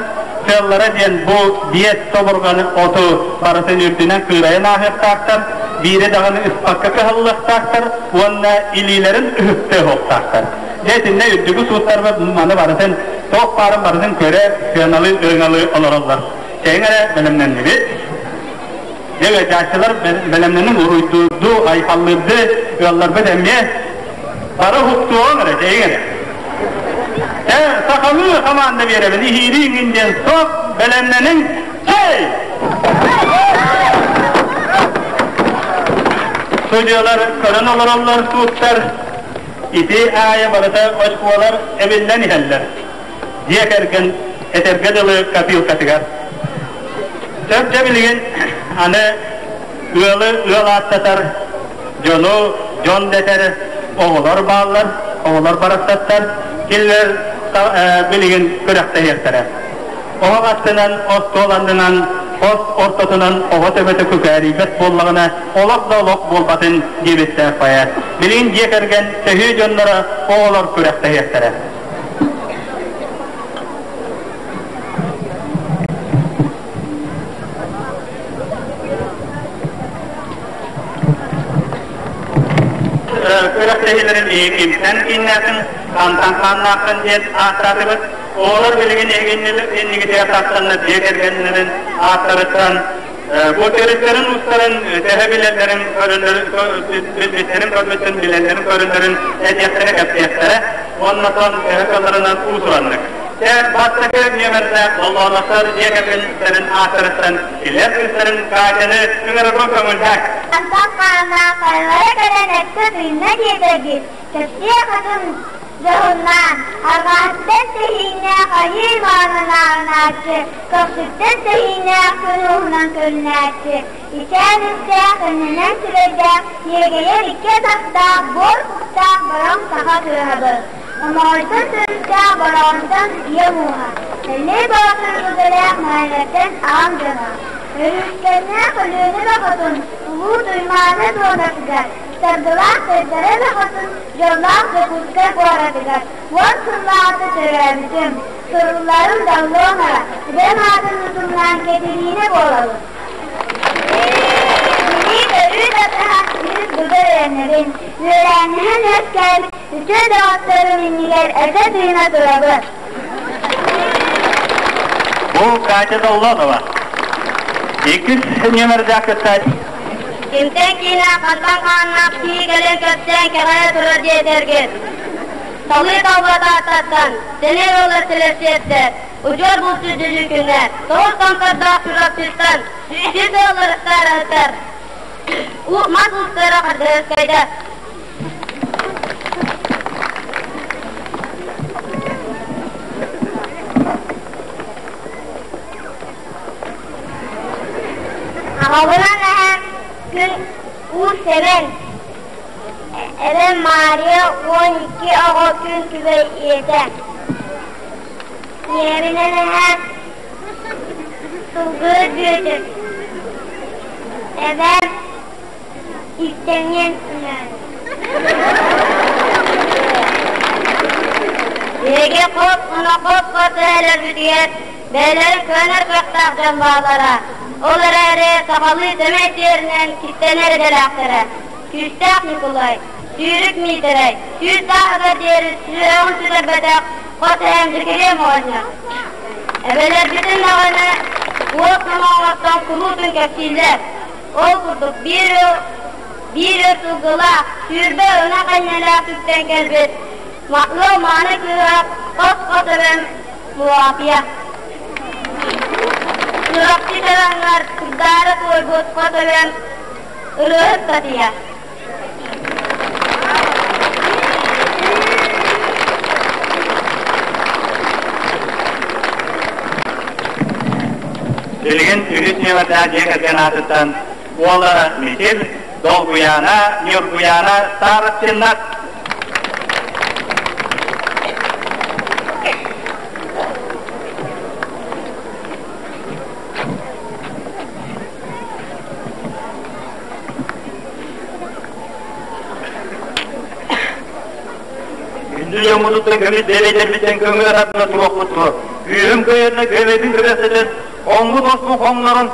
Сыаллара диэн бу биэс тобурҕаны оту барытын үрдүнэн кыырайан ааһыахтаахтар, биири даҕаны ыспакка кыһаллыахтаахтар уонна илиилэрин ыһыктыа суохтаахтар. Дьэ итиннэ үрдүкү сууттарбыт маны барытын туох баарын барытын көрө, сыаналыы, ырыҥалыы олороллор. Чэйиҥ эрэ бэлэмнэннибит. Дьэ ыалдьааччылар бэлэмнэнин уруйдуурдуу, айхаллыырдыы ыалларбыт эмиэ бары уһуктуоҕуҥ эрэ, чэйиҥ эрэ. Э, сахалыы хамаанда биэрэбин, иһиирииҥ диэн суох, бэлэмнэниҥ, чэй! Судьуйалар көрөн олороллор сууттар, ити аайы барыта очколар эбиллэн иһэллэр. Дьиэ кэргэн этэргэ дылы копилкатыгар. Сөп дьэ билигин аны ыалы ыал ааттатар, дьону дьон дэтэр оҕолор бааллар, оҕолор барахсаттар, кинилэр билигин күрэхтэһиэхтэрэ. Оһох аттынан, остуол аннынан, хос ортотунан оҕо төбөтө күкээрийбэт буоллаҕына, олох да олох буолбатын диэбиттээх поэт. Билигин дьиэ кэргэн төһүү дьонноро оҕолор күрэхтэһиэхтэрэ. Күрэхтэһиилэрин кимтэн кииннээтин, хантан хааннааххын диэн ааттаатыбыт. Оҕолор билигин иннигитигэр тахсаннар дьиэ кэргэннэрин ааттарыттан бу төрүттэрин уустарын төһө билэллэрин билбиттэрин көрбүттэрин билэллэрин көрөллөрүн этиэхтэрэ кэпсиэхтэрэ уонна төһө кыалларынан уусураннык. Дьэ, бастакы нүөмэрдээх Доллооноттор дьиэ кэргэннэрин ааттарыттан Илэр кыыстарын Катяны ыҥырарга көҥүллээх. Антон хааннаах хайалара кэлэн эттэ тыынна диэтэргит, кэпсиэ хатын дьоһуннаан, арҕаһыттан тэһииннээх айыы маанылааҕынааччы, көхсүттэн тэһииннээх күн уһунан көрүнээччи, ичээн үстээх, иннинэн сирэйдээх, иэгэйэр икки атахтаах, буор куттаах бороҥ саха кыыһабыт. Омоҕойтон төрүттээх Бороҕонтон ийэ мууһа, Эллэй Боотур үгэлээх Маайаттан аҕам дьоно, Өрүскэннээх Өлүөнэ бөҕөтүн Улуу Туймаада туонатыгар, Саргылаах Сэрдэрэ бөҕөтүн Дьоллоох Дьокуускай куоратыгар уон сыллааҕыта төрөөбүтүм. Сурулларым Доллонова, эбэм аатын утумнаан Кэтириинэ буолабын. Билии-көрүү тардыһан үһүс быга үөрэнэбин. Үөрэннэһэн үөскээбит Үтүө доҕотторум иннигэр этэ-тыына турабын. Бу Катя Доллонова. Иккис нүөмэрдээх кыттааччы. Кимтэн киинэ хантан хааннаах киһи кэлэн кэпсээн кэҕийэ турар диэтэргит. Салыы талба тааттаттан, сэмээр уоллар сэлэрсиэттэр, удьуор булчут дьүдьүкүннэр, тоҕус тоҥтордоох Чурапчыттан, сүүс ыаллар ыстаараһыттар, мас уустара Хардыһыскайдар. Аҕабынан эһэм күн Уус Сэмэн, эбэм Маарыйа 12 оҕо күн күбэй ийэтэ. Ийэбинэн эһэм Сылгыһыт Бүөтүр, эбэм Истэниэн Биһиги хоп уонна хоп-хос эһэлэрбитигэр бэйэлэрин кыанар кыахтаах дьон бааллара. Ол эрээри сахалыы сэмэй сиэринэн кистэнэр идэлээхтэрэ. Күүстээх Ньукулай, Сүүрүк Миитэрэй, сүүс сааһыгар диэри сүрэҕин сүтэрбэтэх хос эһэм Дьэкириэм оҕонньор. Эбэлэрбитин даҕаны уот номоҕоттон куруутун кэпсииллэр. Ол курдук биир өр, биир өр сылгылаах, 20 ынах энньэлээх сүктэн кэлбит ыал мааны кыыһа хос-хос эбэм Мулаапыйа. Чурапчы Чараҥҥар курдаары туойбут хос эбэм Ырыаһыт Татыйа. Билигин үһүс нүөмэрдээх дьиэ кэргэн аатыттан уоллара Мичил, Долгуйаана, Ньургуйаана Старостиннар. дьоммутуттан көмүс бэбэйдэрбиттэн көҥүл атына туруохпут дуо? Күүһүм кыайарына күөмэйбин күрэхтэтэн, хоҥмут-оспун хоҥнорон,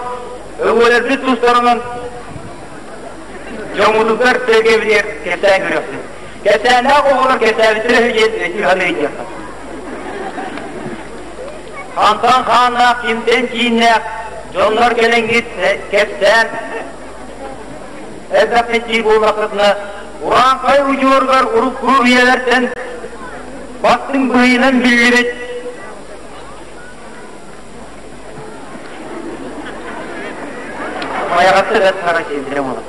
өҕүөлэрбит тустарынан дьоммутугар сэргэбитигэр кэпсээн көрүөхпүт. Кэпсээннээх оҕолор кэпсээбиттэрэ үһү диэн өйдүү саныы диэххэ. Хантан хааннаах, кимтэн кииннээх дьоннор кэлэҥҥит кэпсээн элбэххит дии буоллаххытына, урааҥхай удьуоругар урукку үйэлэртэн бастыҥ быһыынан биллибит Майаҕатта бэрт хара сиэллэрэ буолар.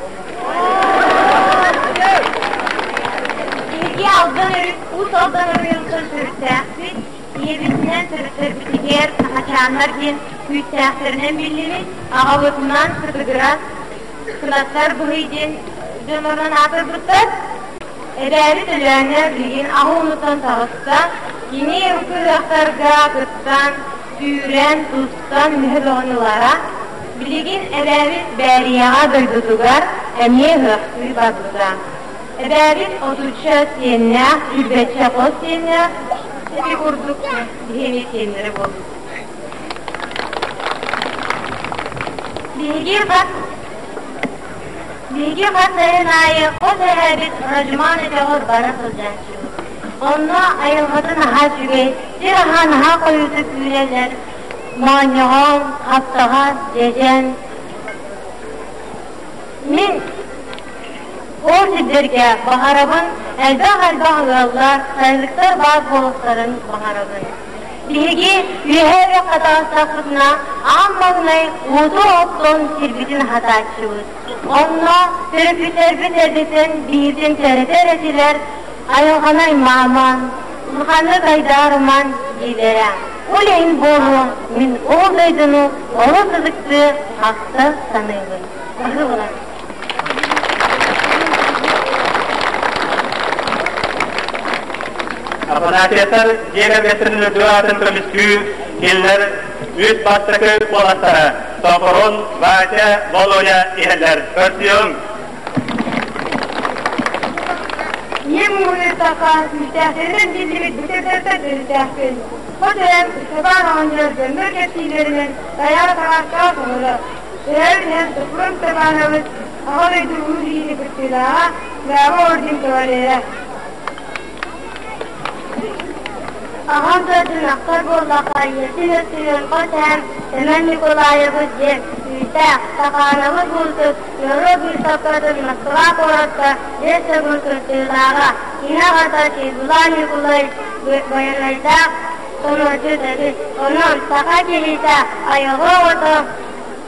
Биһиги Алдан өрүс Уус Алдан оройуонтан төрүттээхпит. Ийэбитинэн төрүттэрбитигэр Сахачааннар диэн күүстээхтэринэн биллибит, аҕабытынан Сытыгырас, Кынаттар Быһый диэн дьоннорунан аатырбыттар. Эбээбит Өлөөнө билигин аҕа уонуттан таҕыста. Кини ыһыахтарга кыттан, сүүрэн, тустан мүһэ бөҕөнү ылара. Билигин эбээбит Бээрийэҕэ дойдутугар эмиэ ыһыахтыы барбыта. Эбээбит отучча сиэннээх, сүүрбэччэ хос сиэннээх, ити курдук биһи эмиэ сиэннэрэ буолбут. Биһиги хас Биһиги хас сайын аайы хос эһээбит Радьуман өтөҕөр бара сылдьааччыбыт. Онно айылҕатын аһаа үчүгэй, сир аһа наһаа хойуутук үүнэллэр, моонньоҕон, хаптаҕас, дьэдьэн. Мин ол сирдэргэ баҕарабын элбэх-элбэх ыаллар, сайылыктар баар буолуохтарын баҕарабын. Биһиги үөһээ үрэххэ таҕыстахпытына, аан маҥнай уоту оттон сирбитин аһатааччыбыт. Онно төрөппүттэрбит эрдэтин биирдин сэрэтэр этилэр, айылҕаны аймааман, улаханнык айдаарыман дииллэрэ. Ол иһин буолуо, мин ол дойдуну олус ытыктыы, ахта саныыбын. Баһыыбалар. Афанасьевтар дьиэ кэргэттэрин үрдүк аатын көмүскүү кинилэр үс бастакы уолаттара Софрон, Вася, Володя иһэллэр. Көрсүөҥ! Ийэм уһуйуттахха, күүстээхтэринэн биллибит бытырдартан төрүттээхпин. Хос эһэм Ыстапаан оҕонньор дьоннор кэпсииллэринэн тайаҕа таҥастаах оҕолор. Төрөөбүт эһэм Софрон Степанович Аҕа дойду Улуу сэриитин кыттыылааҕа, Браво орден кавалера. Аҕам дойдун ахтар буоллахха, ийэтин өттүнэн хос эһэм Сэмэн Николаевич диэн күүстээх, Стахановы бултут, норуот быыстапкатын Москва куоракка биэс төгүл кыттыылааҕа, кини аҕата Чебулан Ньукулай байанайдаах сонордьут эбит. Онон саха киһитэ айылҕа оҕото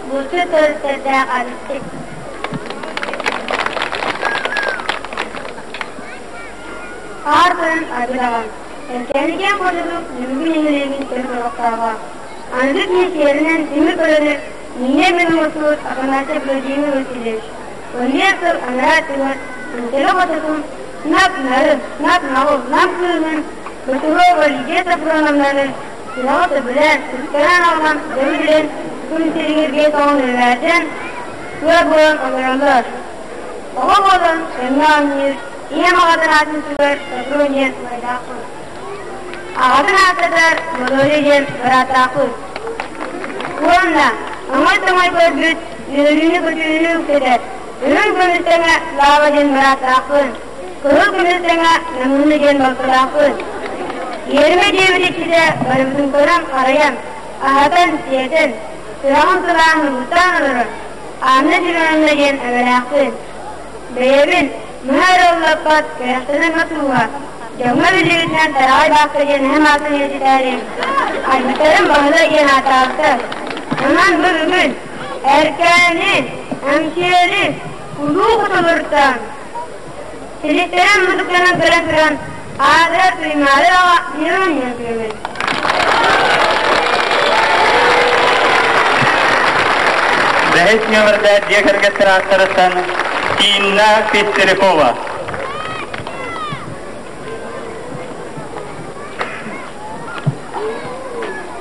булчут төрүттэрдээх эбиппит. Аар тойон абыраҕын, Эркээникээн хотутук Ньургун нэһилиэгин төрүт олохтооҕо. Аныгы киһи сиэринэн тимир көлөнү миинэ мин оҥостубут Афанасий Владимир Васильевич. Оннуйар сыл анараа өттүгэр Нуучча хотутун нап-нарын, нап-наҕыл, нам кыыһын Бочурова Лидия Софроновнаны сүрэҕи сөбүлээн, үктээн аҕалан дьону билэн күн сиригэр 50 үлэлээтэн, ыар буолан олороллор. Оҕо буолан тэҥҥэ оонньуур, ийэм аҕатын аатын сүгэр Софрон диэн убайдаахпын. Аҕатын ааттатар Володя диэн бырааттаахпын. Уонна оҥой-тоҥой көрбүт, үөрүүнү-көтүүнү үктэтэр, үрүҥ көмүс тэҥэ Слава диэн бырааттаахпын. Кыһыл көмүс тэҥэ Намыына диэн балтылаахпын. Иэримэ диэбит иччитэ барыбытын көрөн-харайан, аһатан-сиэтэн, сүрэҕин сылааһын угуттаан олорор Анна Семеновна диэн эбэлээхпин. Бэйэбин муһа эрэ уллаппат кэрэхсэнэн мас ууһа, дьоҥҥо биллибитинэн Тараҕай Баахта диэн эһэм аатын үйэтитээри, айбыттарын Баһылай диэн ааттаабыттар. Онон бу бүгүн Эркээни, Эҥсиэли, Улуу Хотулуруттан Силистэрин мутуктанан көрөн туран, аатырар Туймаада аҕа Мирон диэн күөмүн. Бэһис нүөмэрдээх дьиэ кэргэттэр ааттарыттан Инна Пестерякова.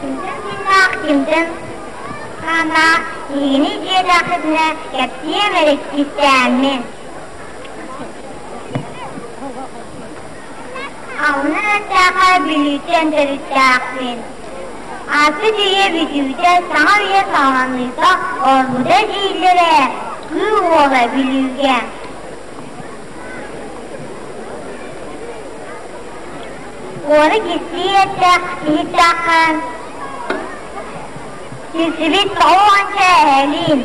Кимтэн тыыннаах, кимтэн хааннаах киһини дьиэтэххитинэ кэпсиэм эрэ кистээммин. Алынан эттэххэ, Бүлүүттэн төрүттээхпин. Ааспыт үйэ бүтүүтэ, саҥа үйэ саҕаланыыта олорбута дииллэрэ, Кыыл Уола Бүлүүгэ. Уону кистии эттээх иһиттэххэ, Кирсибит тоҕуонча эһэлиин,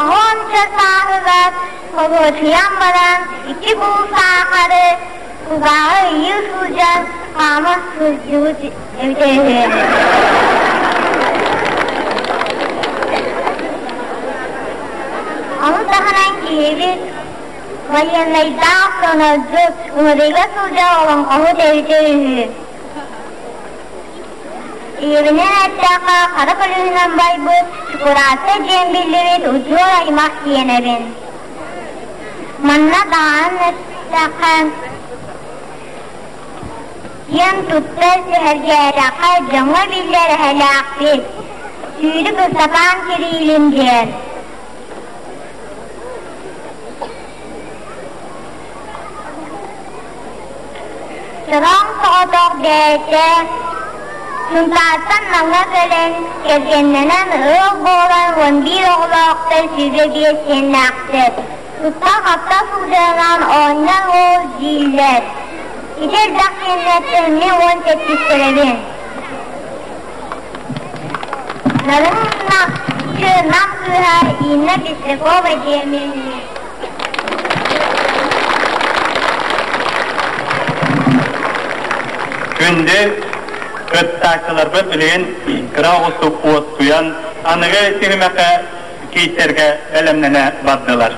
аҕыонча сааһыгар холуочуйан баран икки куул саахары кулгааҕы ыйыы сылдьан хаама сылдьыбыт эбитэ үһү. Ону таһынан киһибит байыаннайдаах сонордьут, ыҥырыыга сылдьар олоҥхоһут эбитэ үһү. Ийэбинэн эттэххэ, хара көлүөһүнэн байбыт, Чукураатта диэн биллибит удьуор аймах сиэнэбин. Манна даҕаһан эттэххэ, киэн туттар сэһэргээтэххэ дьоҥҥо биллэр эһэлээхпит, Сүүрүк Ыстапаан Кириилин диэн. Чороҥ соҕотох бэйэтэ Сунтаартан Намҥа кэлэн, кэргэннэнэн ыал буолан 11 оҕолоохтор, 25 сиэннээхтэр. Тутта-хапта сылдьарынан оонньоон уол дииллэр. Ити элбэх сиэннэртэн мин 17-тэрэбин. Нарын Нам кыыһа Инна Пестрякова диэммин. Күндү кыттааччыларбыт билигин кыра оҕустук уоскуйан, аныгы түһүмэххэ киирсэргэ бэлэмнэнэ бардылар.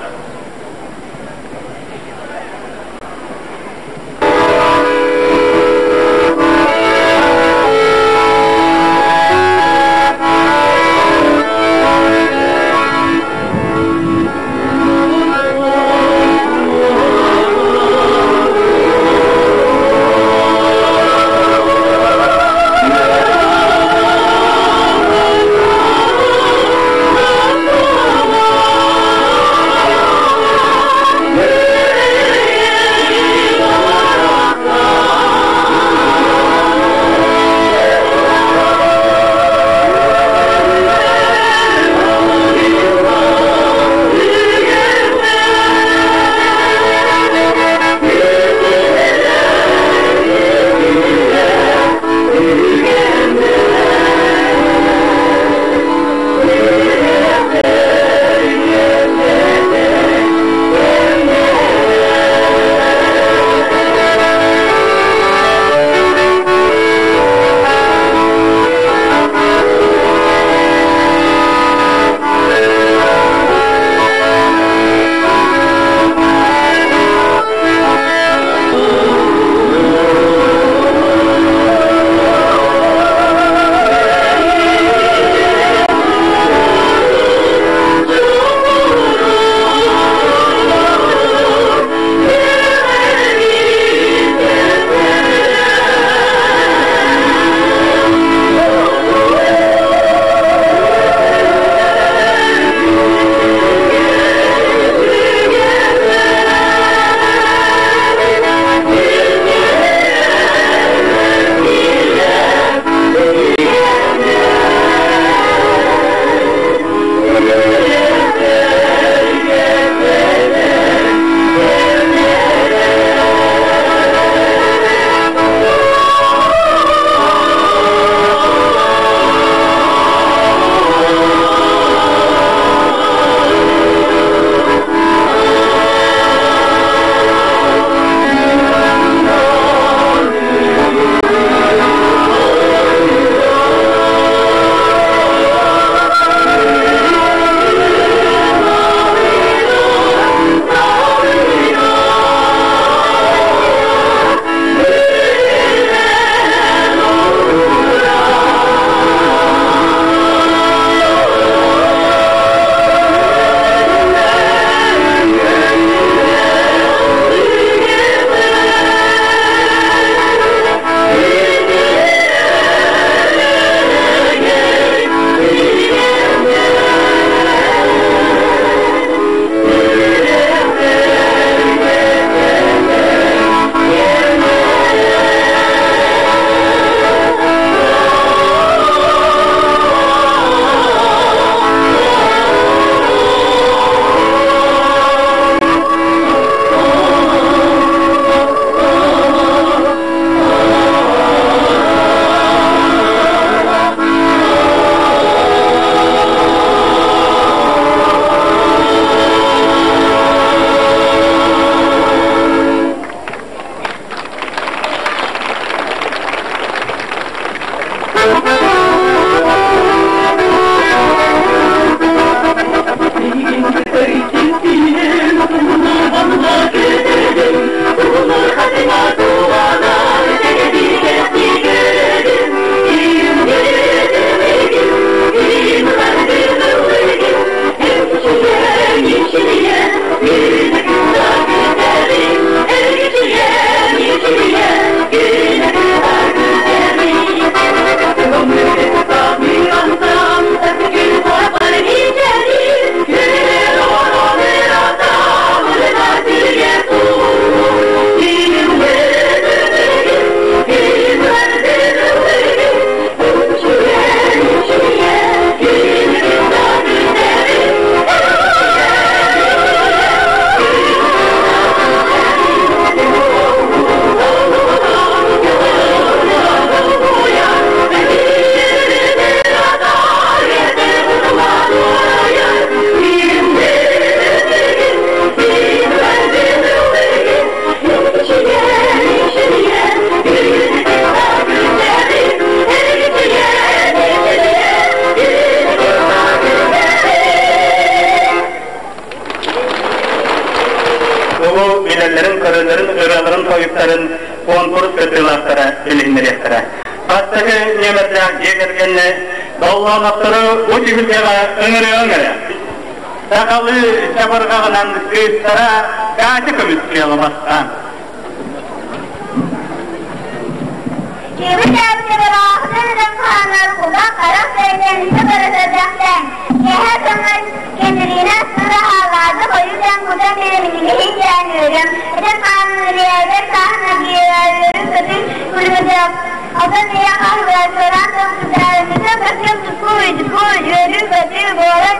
кэннэ Доллооноптору бу түһүлгэҕэ ыҥырыаҥ эрэ. Сахалыы чабырҕаҕынан кыыстара Катя көмүскүөҕэ бастаан. Киһи чаапчылаахтан хаанар кулак харах бэйдэнитэ барытардаахтан кэһэ көҥөн кэниринэ сыра хаалаады хойутан кутан бириминиги хитээн үөрөм этэн хаанырыйагар сааһына гиэрэрин көтүн күлүмүтэ атын ийэ хаһыгар чоран тохтутаарымыта көтүм тукуй тукуй үөрүү көтүү буолан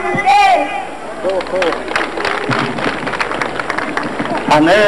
Аны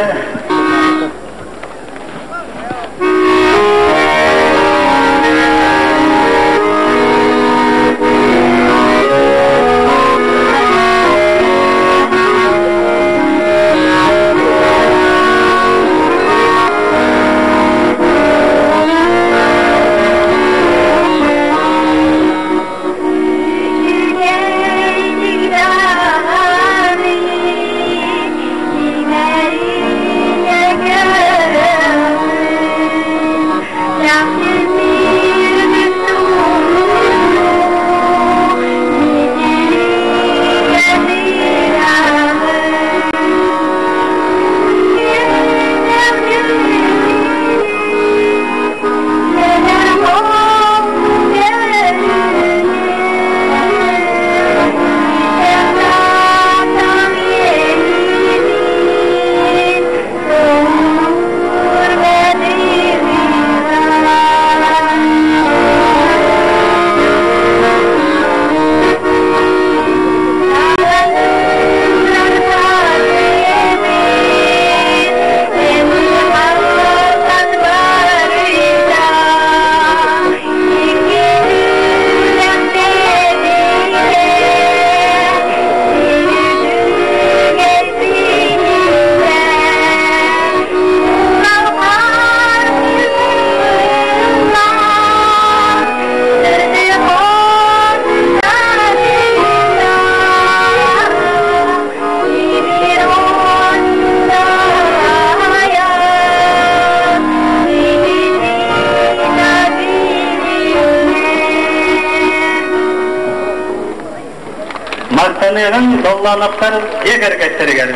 Махтаныаҕыҥ Доллооноптор дьиэ кэргэттэригэр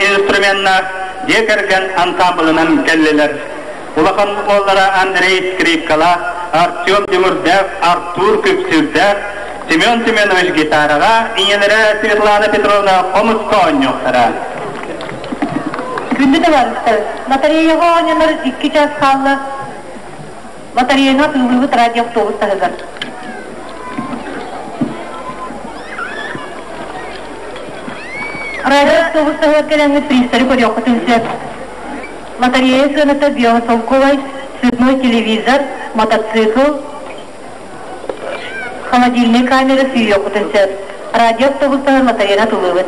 инструменнаах дьиэ кэргэн ансаамбылынан кэллилэр. Улахан уоллара Андрей скрипкалаах, Артем Тимурдээх, Артур Күпсүүрдээх, Семен Семенович гитараҕа, ийэлэрэ Светлана Петровна хомуска оонньуохтара. Күндү табаарыстар, лотереяҕа оонньонор икки час хаалла. Лотереяны атыылыыбыт радио автобус таһыгар. Радио автобус таһыгар кэлэҥҥит приистары көрүөххүтүн сөп. Лотерея сыаната биосолковай, цветной телевизор, мотоцикл, холодильный камера сүүйүөххүтүн сөп. Радио автобус таһыгар лотереяны атыылыыбыт.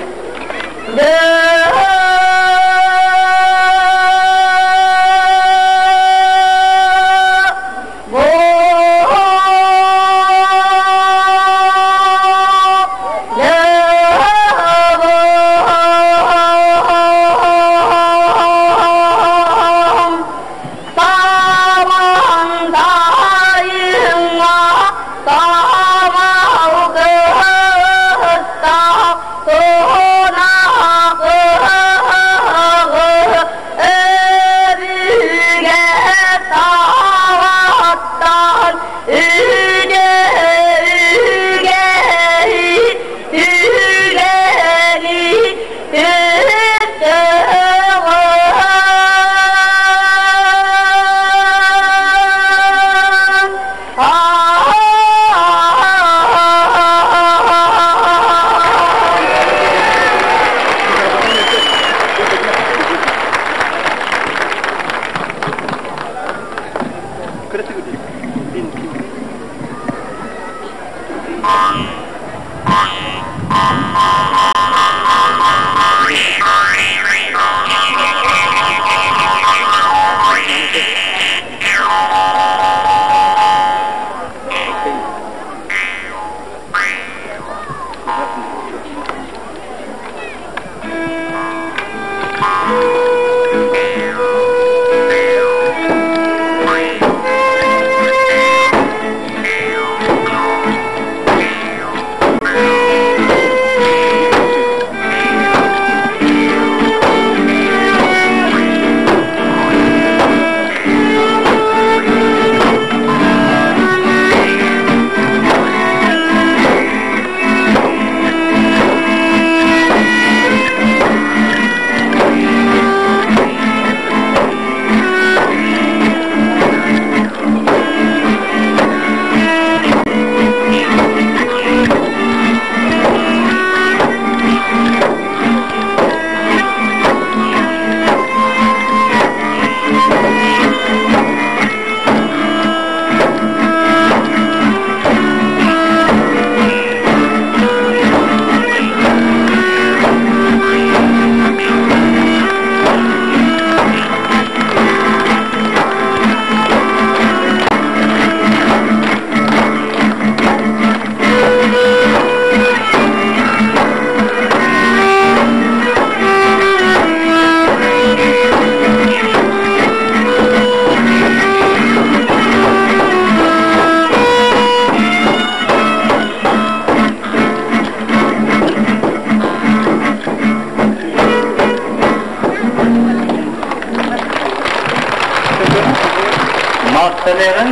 Махтаныаҕыҥ.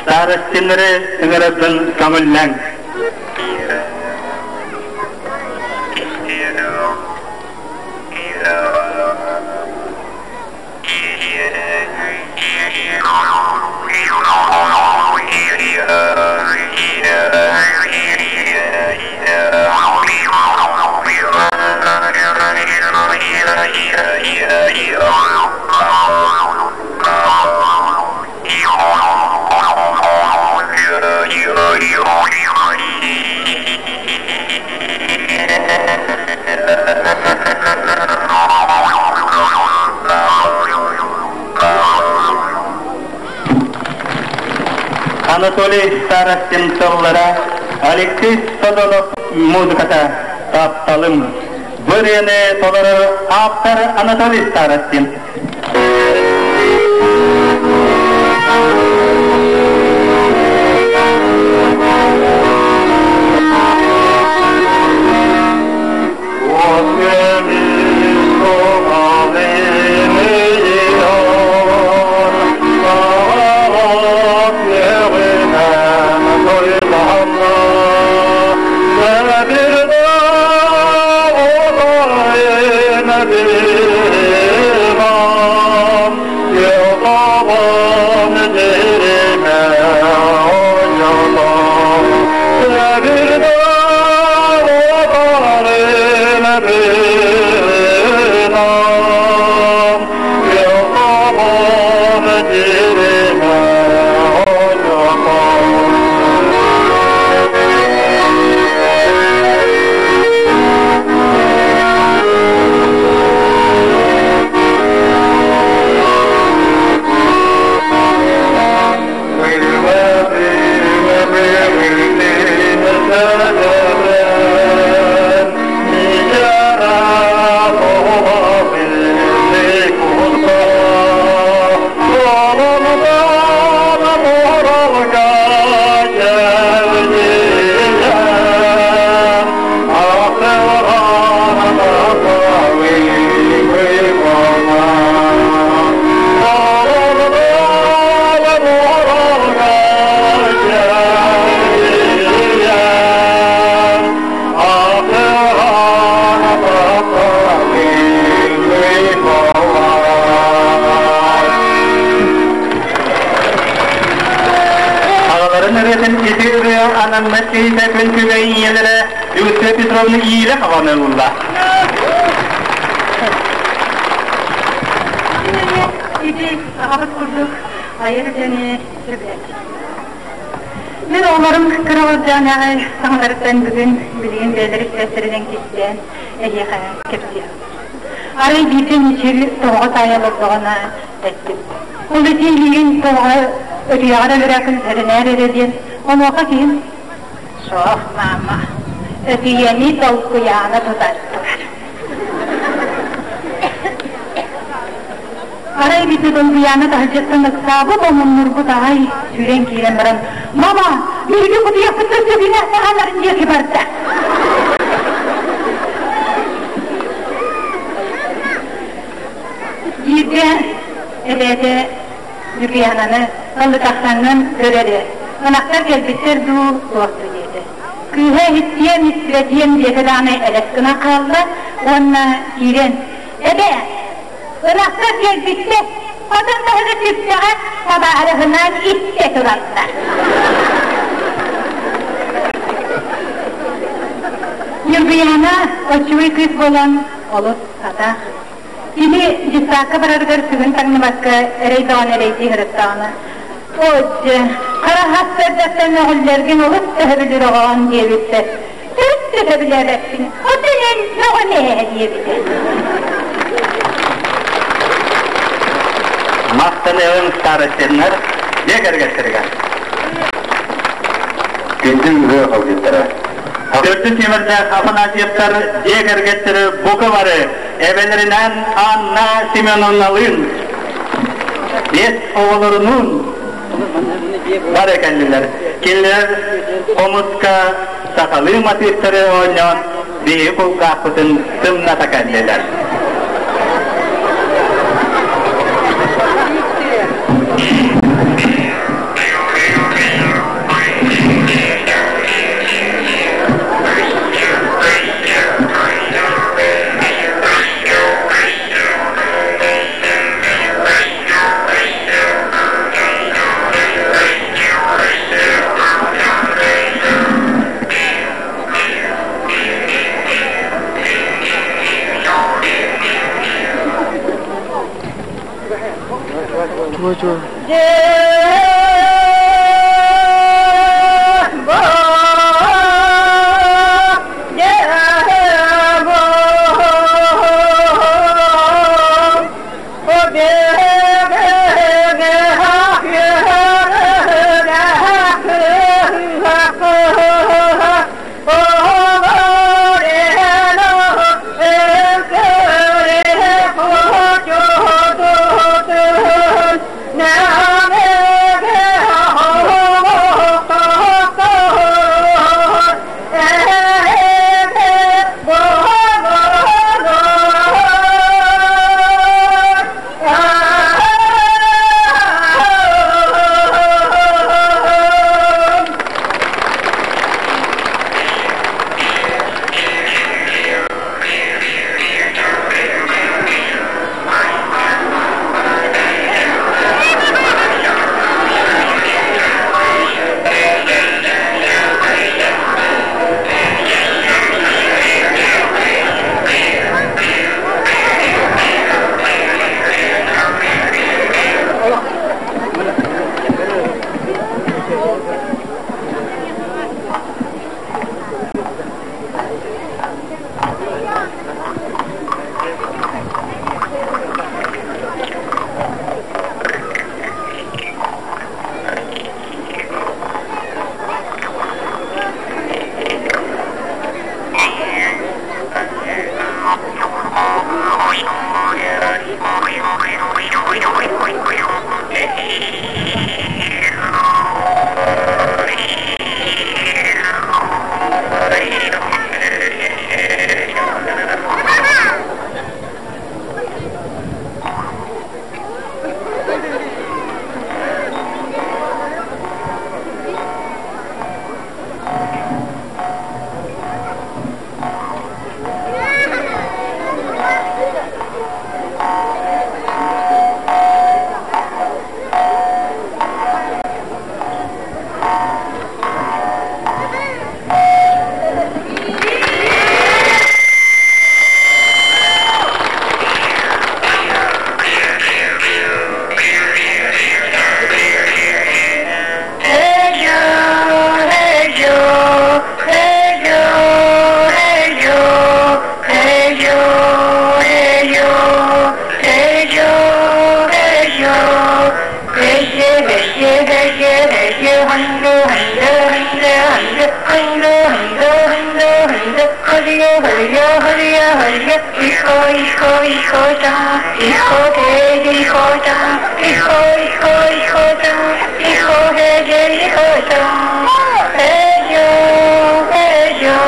Старостиннары ыҥырарбын көҥүллэҥ. Анатолий Старостин тыллара, Алексей Сазонов музыката «Тапталым». Бу ырыаны толорор автор Анатолий Старостин. Аҕаларын ырыатын ити ырыа анаммыт киһитэ күн күбэй ийэлэрэ Люция Петровна иилэ хаҕан ылла. Ити аҕабыт курдук айар үлэни сөбүлээтим. Мин оҕолорум кыра олордоонааҕы саҥаларыттан бүгүн билигин бэйэлэрэ истэринэн кистээн эһиэхэ кэпсиэм. Арай биирдэ Мичил тоҕоҕо таайа олордоҕуна эттим. Ол ити илиигин тоҕоҕо өтүйэҕэр өлөрөөкүн эрэнээр эрэ диэн, онуоха киһим «Суох, маама, өтүйэни толкуйаана тутар турар». Арай биирдэ Долгуйаана таһырдьаттан ыксаабыт, омуннурбут аҕай сүүрэн киирэн баран «Мама, биһиги кутуйахпыт көстөбүнэ саҕаларын диэки барда!» Бииргэ эбээтэ Ньукуйаананы ыллытахсаҥҥын көр эрэ, ынахтар кэлбиттэр дуу, суох дуу диэтэ. Кыыһа иһиттиэм, истибэтиэм диэтэ даҕаны элэс гынан хаалла уонна киирэн «Эбээ, ынахтар кэлбиттэр, хотон таһыгар түптэҕэ табаарыһынаан иттэ тураллар». Ньургуйаана оччугуй кыыс буолан олус атаах. Кини дьыссаакка барарыгар сүгүн таҥныбакка эрэй бөҕөнү эрэйдии сырыттаҕына, «Оо, хара хас сырдаттан мөҕүллэргин олус төһөбүлүр оҕоҕун» диэбиттэр. «Төрүт төһөбүлээбэппин, оттон эн мөҕөн ээ» диэбитэ. Махтаныаҕыҥ старостиннар дьиэ кэргэттэригэр. Күндү ыһыах алгыттара. Төрдүс нүөмэрдээх Афанасьевтар дьиэ кэргэттэрэ бука бары эбэлэринээн Анна Семеновналыын биэс оҕолорунуун бары кэллилэр. Кинилэр хомуска сахалыы матыыптары оонньоон биһиги кулгаахпытын сымната кэллилэр. Hariya, Hariya, Hijo, Hijo, Hijo, ya, Hijo, Hey, Hijo, ya, Hijo, Hijo, Hijo, ya, Hijo, Hey, Hijo, ya, Hey, yo, Hey, yo.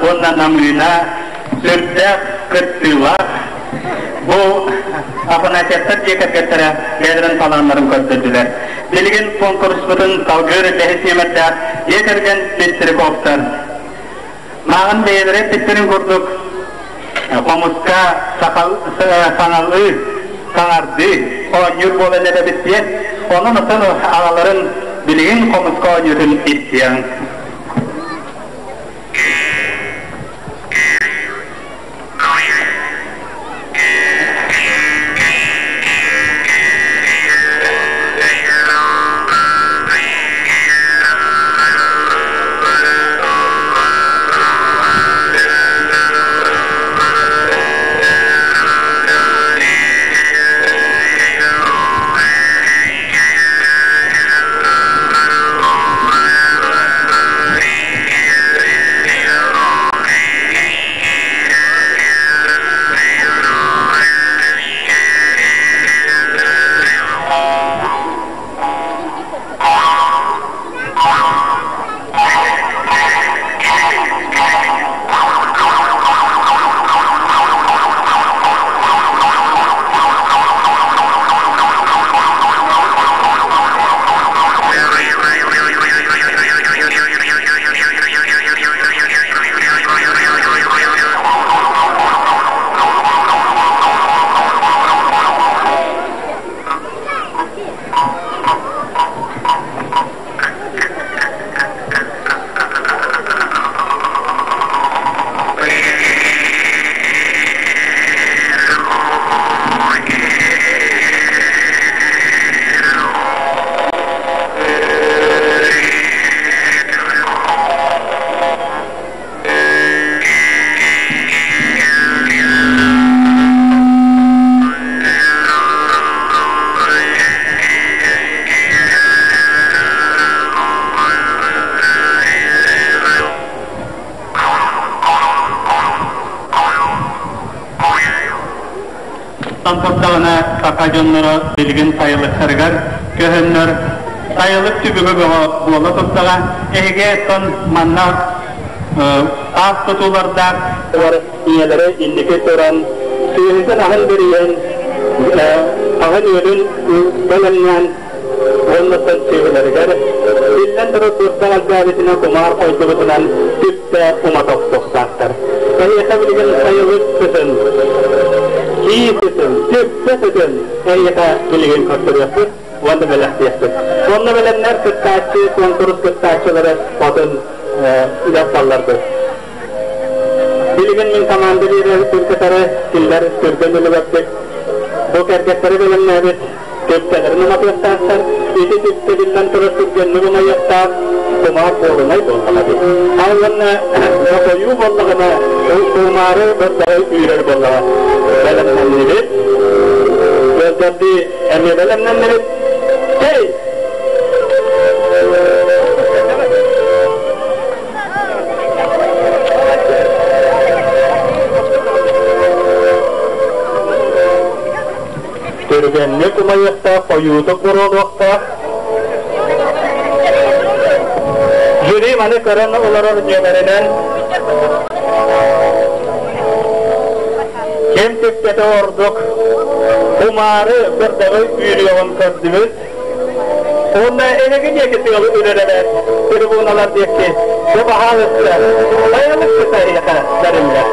Уонна Намыына сүрдээх кыттыылаах бу Афанасьевтар дьиэ кэргэттэрэ бэйэлэрин талааннарын көрдөрдүлэр. Билигин куонкуруспутун салгыыр бэһис нүөмэрдээх дьиэ кэргэн Пестряковтар. Мааҕын бэйэлэрэ эппиттэрин курдук хомуска саҥалыы, саҥардыы оонньуур буолан эрэбит диэн, онон оттон аҕаларын билигин хомуска оонньуутун истиэҥ. Турдаҕына саха дьонноро билигин сайылыктарыгар көһөннөр сайылык түбүгэ бөҕө буола турдаҕа. Эһиги оттон манна таас тутуулардаах ийэлэрэ инники туран сүөһүтүн аһын бэрийэн аһын үөлүн бэлэмнээн уоннаттан сүөһүлэригэр биллэн турар турдаҕ элбээбитинэн кумаар хойдубутунан түптэ умата охсуохтаахтар. Эһиэхэ билигин сайылык сытын, кии сытын, түптэ сытын эһиэхэ билигин көрдөрүөхпүт уонна бэлэхтиэхпит. Уонна бэлэмнэр кыттааччы, куонкурус кыттааччылары хотун дьахталларбыт. Билигин мин команда биэрэр кытары кинилэр түргэн үлүгэрдик бу кэргэттэри бэлэмнээбит түптэлэрин уматыахтаахтар. Ити түптэ биллэн турар түргэнник умайыахтаах кумаар буолунай буоллаҕа дии. Ал уонна хойуу буоллаҕына кумаары бырдаҕы үүрэр буоллаҕа. Бэлэмнэннибит. Ыалдьардыы эмиэ бэлэмнэннибит. Чэй! Түргэнник умайыахтаах, хойуутук буруолуохтаах. Жюри маны көрөн олорор нүөмэринэн. Ким түптэтэ ордук кумаары бырдаҕы үүрүөҕүн көрдүбүт. Уонна эһиги диэки тыалы үрэрэрэ трибуналар диэки дьэ баһаалыста сайылык кыта эһиэхэ бэриллэр.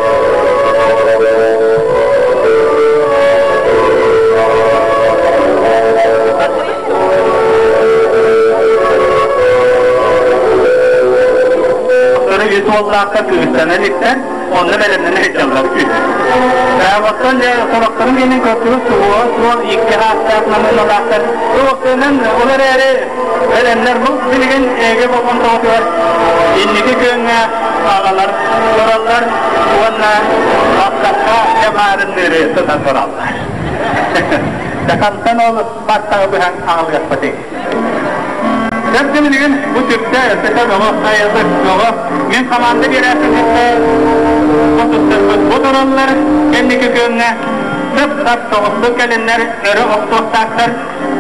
Үс уоллаахха кыыстана иликтэр, онно бэлэмнэнэ сылдьаллар үһү. Оттон дьэ сорохторун миэнин көрдүгүт суһуоҕа суох икки хаастаах намыыналаахтар. Туохтуунан ол эрээри бэлэмнэр бу билигин эгэ болҕомтоҕутугар инники күөҥҥэ аҕалар тураллар уонна баттахха дьамаарынныыры тутан тураллар. Дакантан ол баттаҕы быһан аҕалыахпытый. Чэрчи билигин бу түптэ өссө бөҕө айыллык бөҕө. Мин хамаанда биэрээччи кытта хотуттарбыт бу тураллар кэнники күөҥҥэ сып-сап соҕустук кэлиннэр өрө охсуохтаахтар.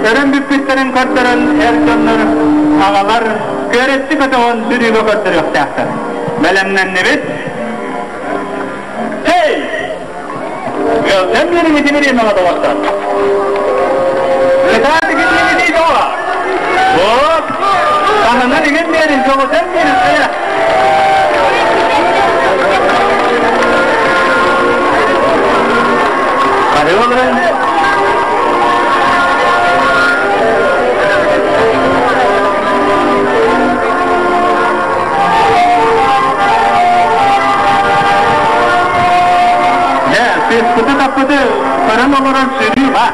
Өрөн бүппүттэрин көрдөрөн эр дьоннор аҕалар күөрэччи көтөҕөн сүрүүгэ көрдөрүөхтээхтэр. Бэлэмнэннибит. Hey! Ыалдьан биэриҥ ити бириэмэҕэ доҕоттор. Ытаатыгы диэбитий доҕо. Вот. Таһынан игин биэрин, көҕүтэн биэрин, хайа. Hadi oğlum. Дьэ, сыыспыты-таппыты көрөн олорон сүрүү баар.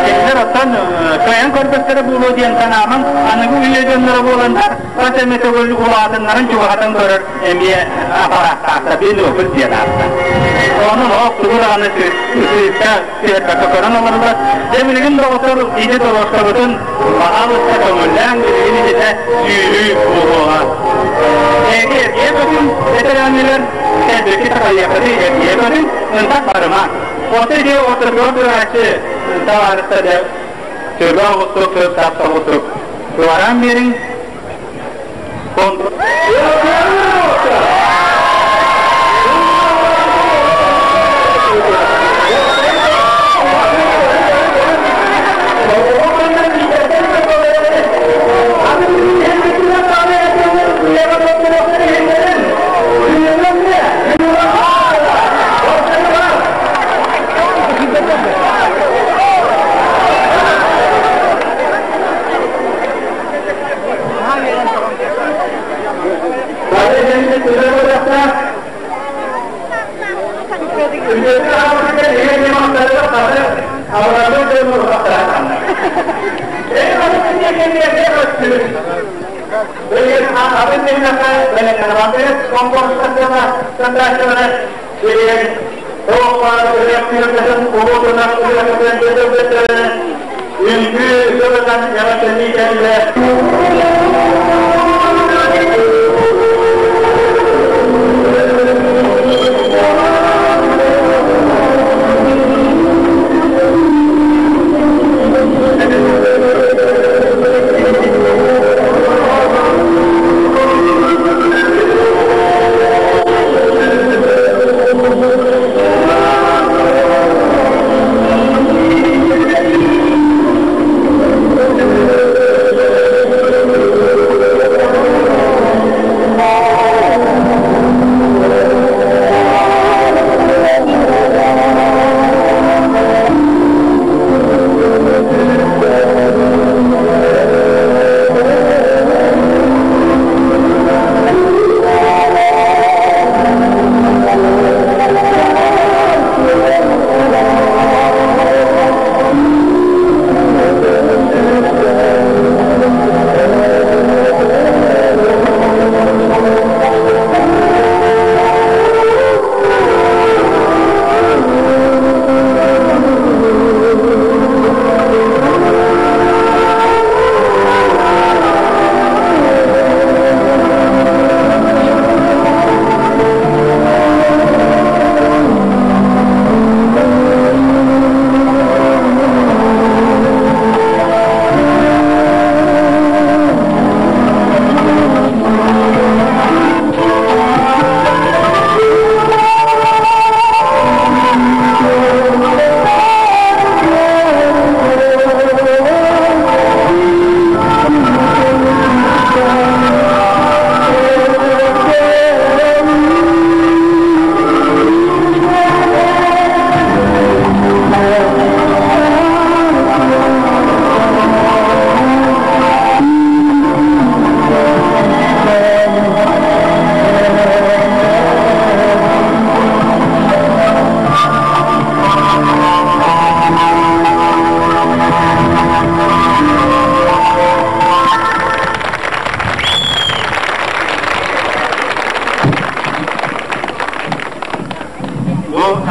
Кинилэр оттон кыайан көрбөттөрө буолуо диэн санаамаҥ, аныгы үйэ дьонноро буоланнар, хас эмэ төгүл улаатыннарын чугаһатан көрөр эмиэ аппарааттаахтар, бинокль диэн ааттаах. Онон оох тугу даҕаны сыыска түһэрбэккэ көрөн олороллор. Дьэ, билигин доҕоттор ити торуоскабытын баһаалыста көҥүллээҥ, билигин ититэ сүүрүү буолуоҕа. Эһиги эргийэ көтүҥ, бэтэрээннилэр, кэлбиккит такайыаххытый, эргийэ көтүҥ, ынтах барыма. Оттон ити ортотугар турааччы табаарыста дьэ төбө оҕустук, сып-сап соҕустук туораан биэриҥ.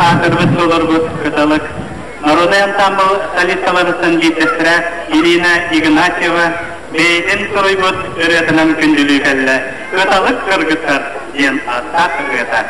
Аатырбыт толорбут Кыталык народнай ансаамбыл солисткаларыттан биирдэстэрэ Ирина Игнатьева бэйэтин суруйбут ырыатынан күндүлүү кэллэ «Кыталык кыргыттар» диэн ааттаах ырыата.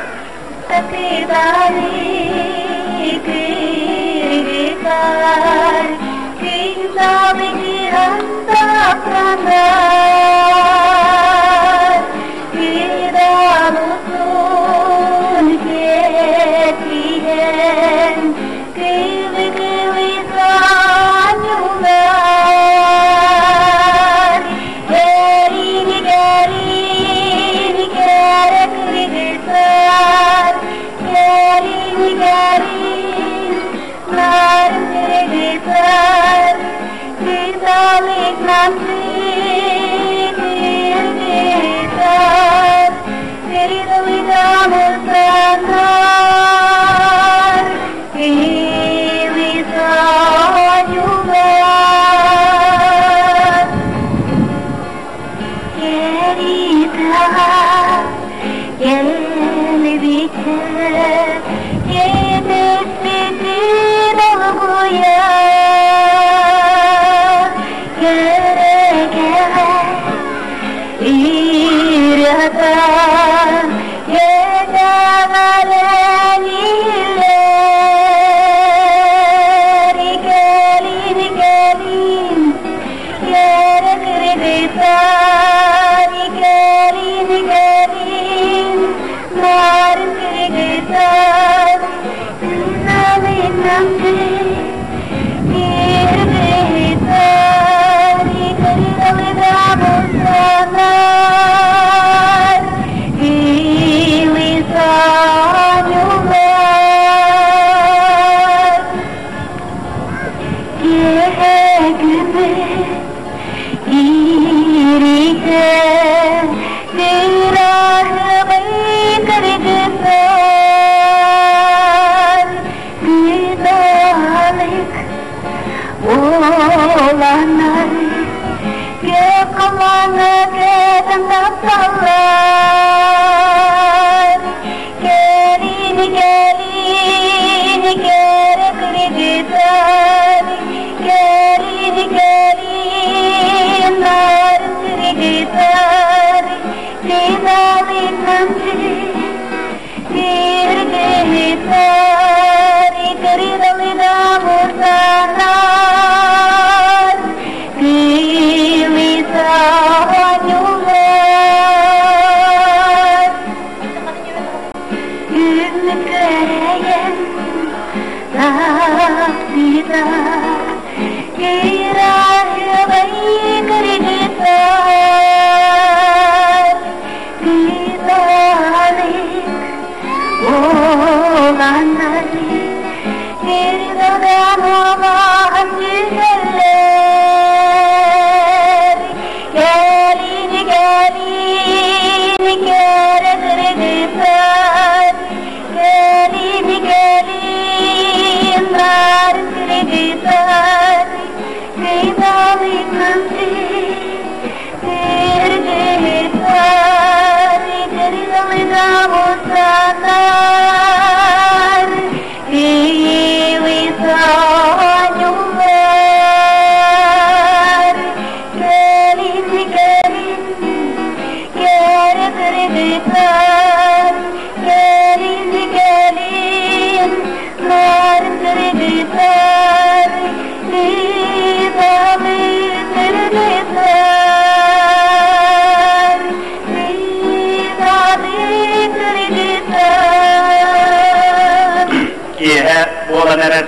Киэһэ буолан эрэр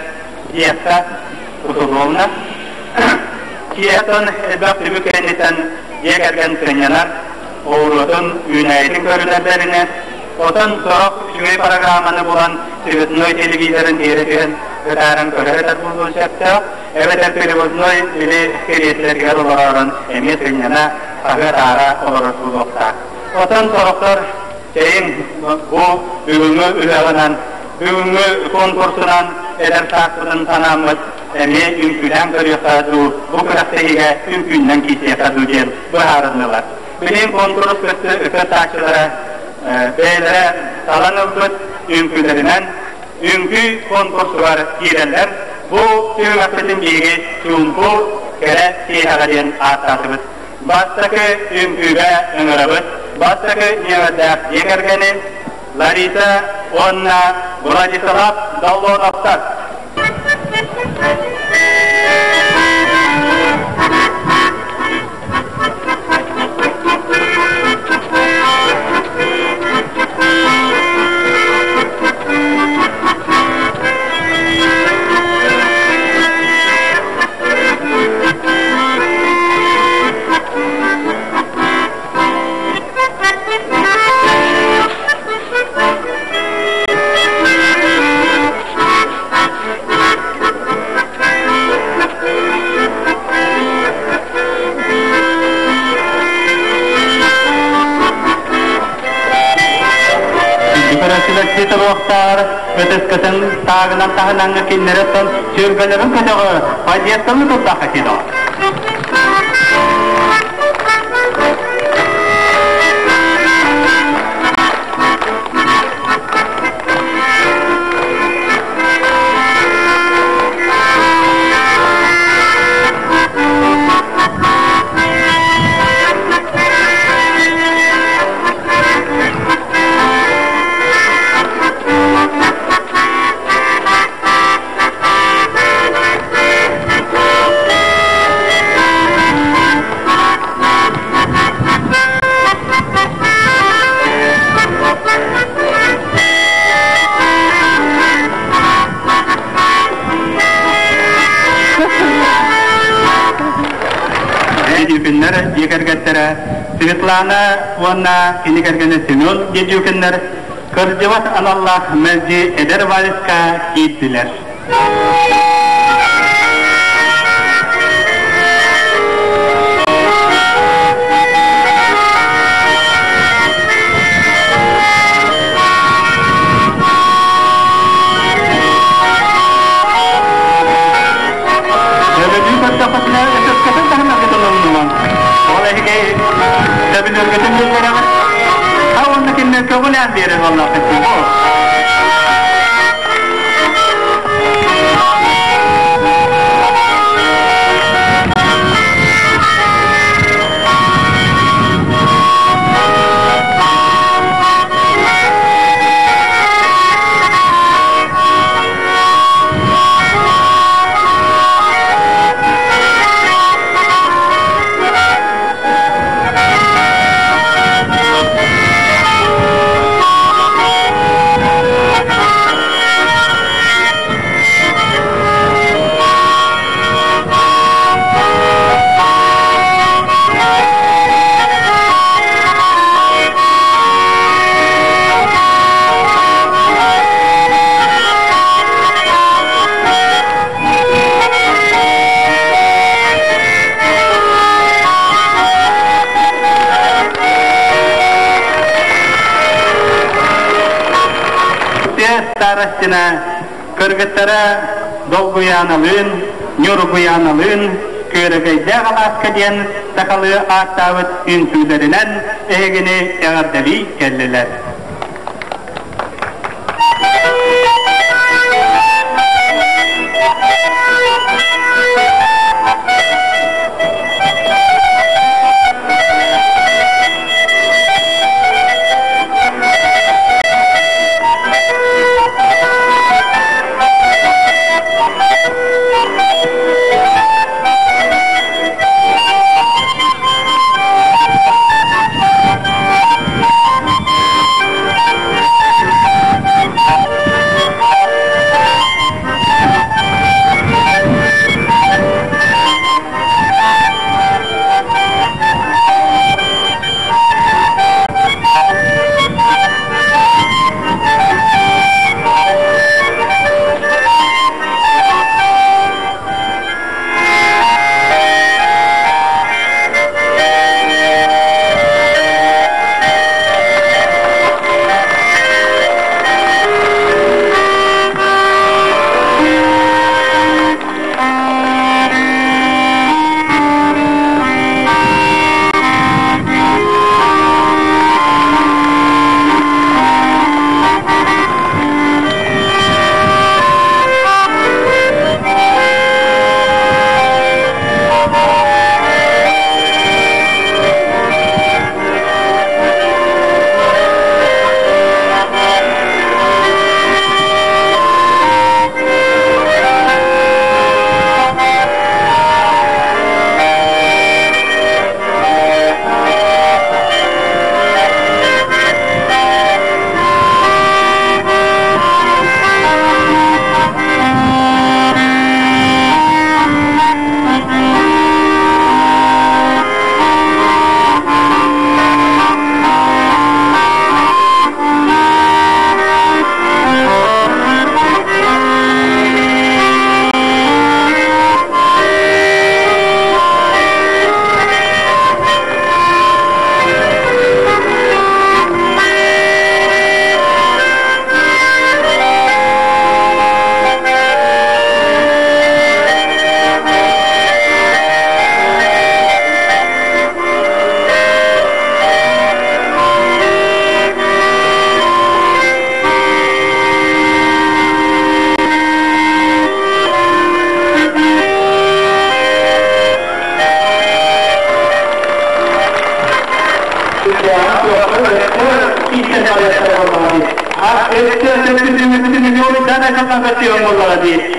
диэххэ усулуобуна. Киэһэтин элбэх түбүк кэнниттэн дьиэ кэргэн сынньанар, оҕуруотун, үүнээйитин көрүнэрдэринэ, отон сорох үчүгэй программаны булан цветной телевизорын тиэрэ түһэн ытааран көрө сытар буолуон сөптөөх, эбэтэр переводной или кириэсилэригэр олорорун эмиэ сынньана, хаһыат-аара олорор буолуохтаах. Отон сорохтор чэйиҥ бу бүгүҥҥү ыһыаҕынан, бүгүҥҥү конкурсунан эдэр сааспытын санааммыт эмиэ үҥкүүлээн көрүөххэ дуу, бу күрэхтэһиигэ үҥкүүннэн киирсиэххэ дуу диэн быһаарыннылар. Билигин конкурс кыттааччылара бэйэлэрэ талан ылбыт үҥкүүлэринэн үҥкүү конкурсугар киирэллэр. Бу түһүмэхпитин биһиги Чуумпу кэрэ киэһэҕэ диэн ааттаатыбыт. Бастакы үҥкүүгэ ыҥырабыт. Бастакы нүөмэрдээх дьиэ кэргэни Лариса уонна Владислав Доллоновтар. Көрөөччүлэр туруохтаар ытыскытын таагынан таһынан кинилэри сүргэлэрин көтөҕө подъездтан турдахха кино. Дедюкиннар дьиэ кэргэттэрэ Светлана уонна кини кэргэнэ Семен Дедюкиннар кырдьыбат аналлаах мэлдьи эдэр вальска киирдилэр. Өлөдүү көрдөххүтүнэ өтөскөтүн таһынан оннунан. Ол эһиги сөбүлүүргүтүн биллэрэҕит. Ha уонна кинилэр көҕүлээн биэрэр буоллаххыт дии. Старостина кыргыттара Долгуйааналыын, Ньургуйааналыын Күөрэгэйдээх алааска диэн сахалыы ааттаабыт үҥкүүлэринэн эһигини эҕэрдэлии кэллилэр.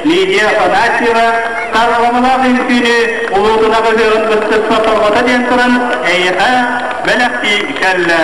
Лидия Афанасьева Саргылаах үҥкүүнү улуутуна быһыырын быстыспат торҕото диэн туран эйиэхэ бэлэхтии кэллэ.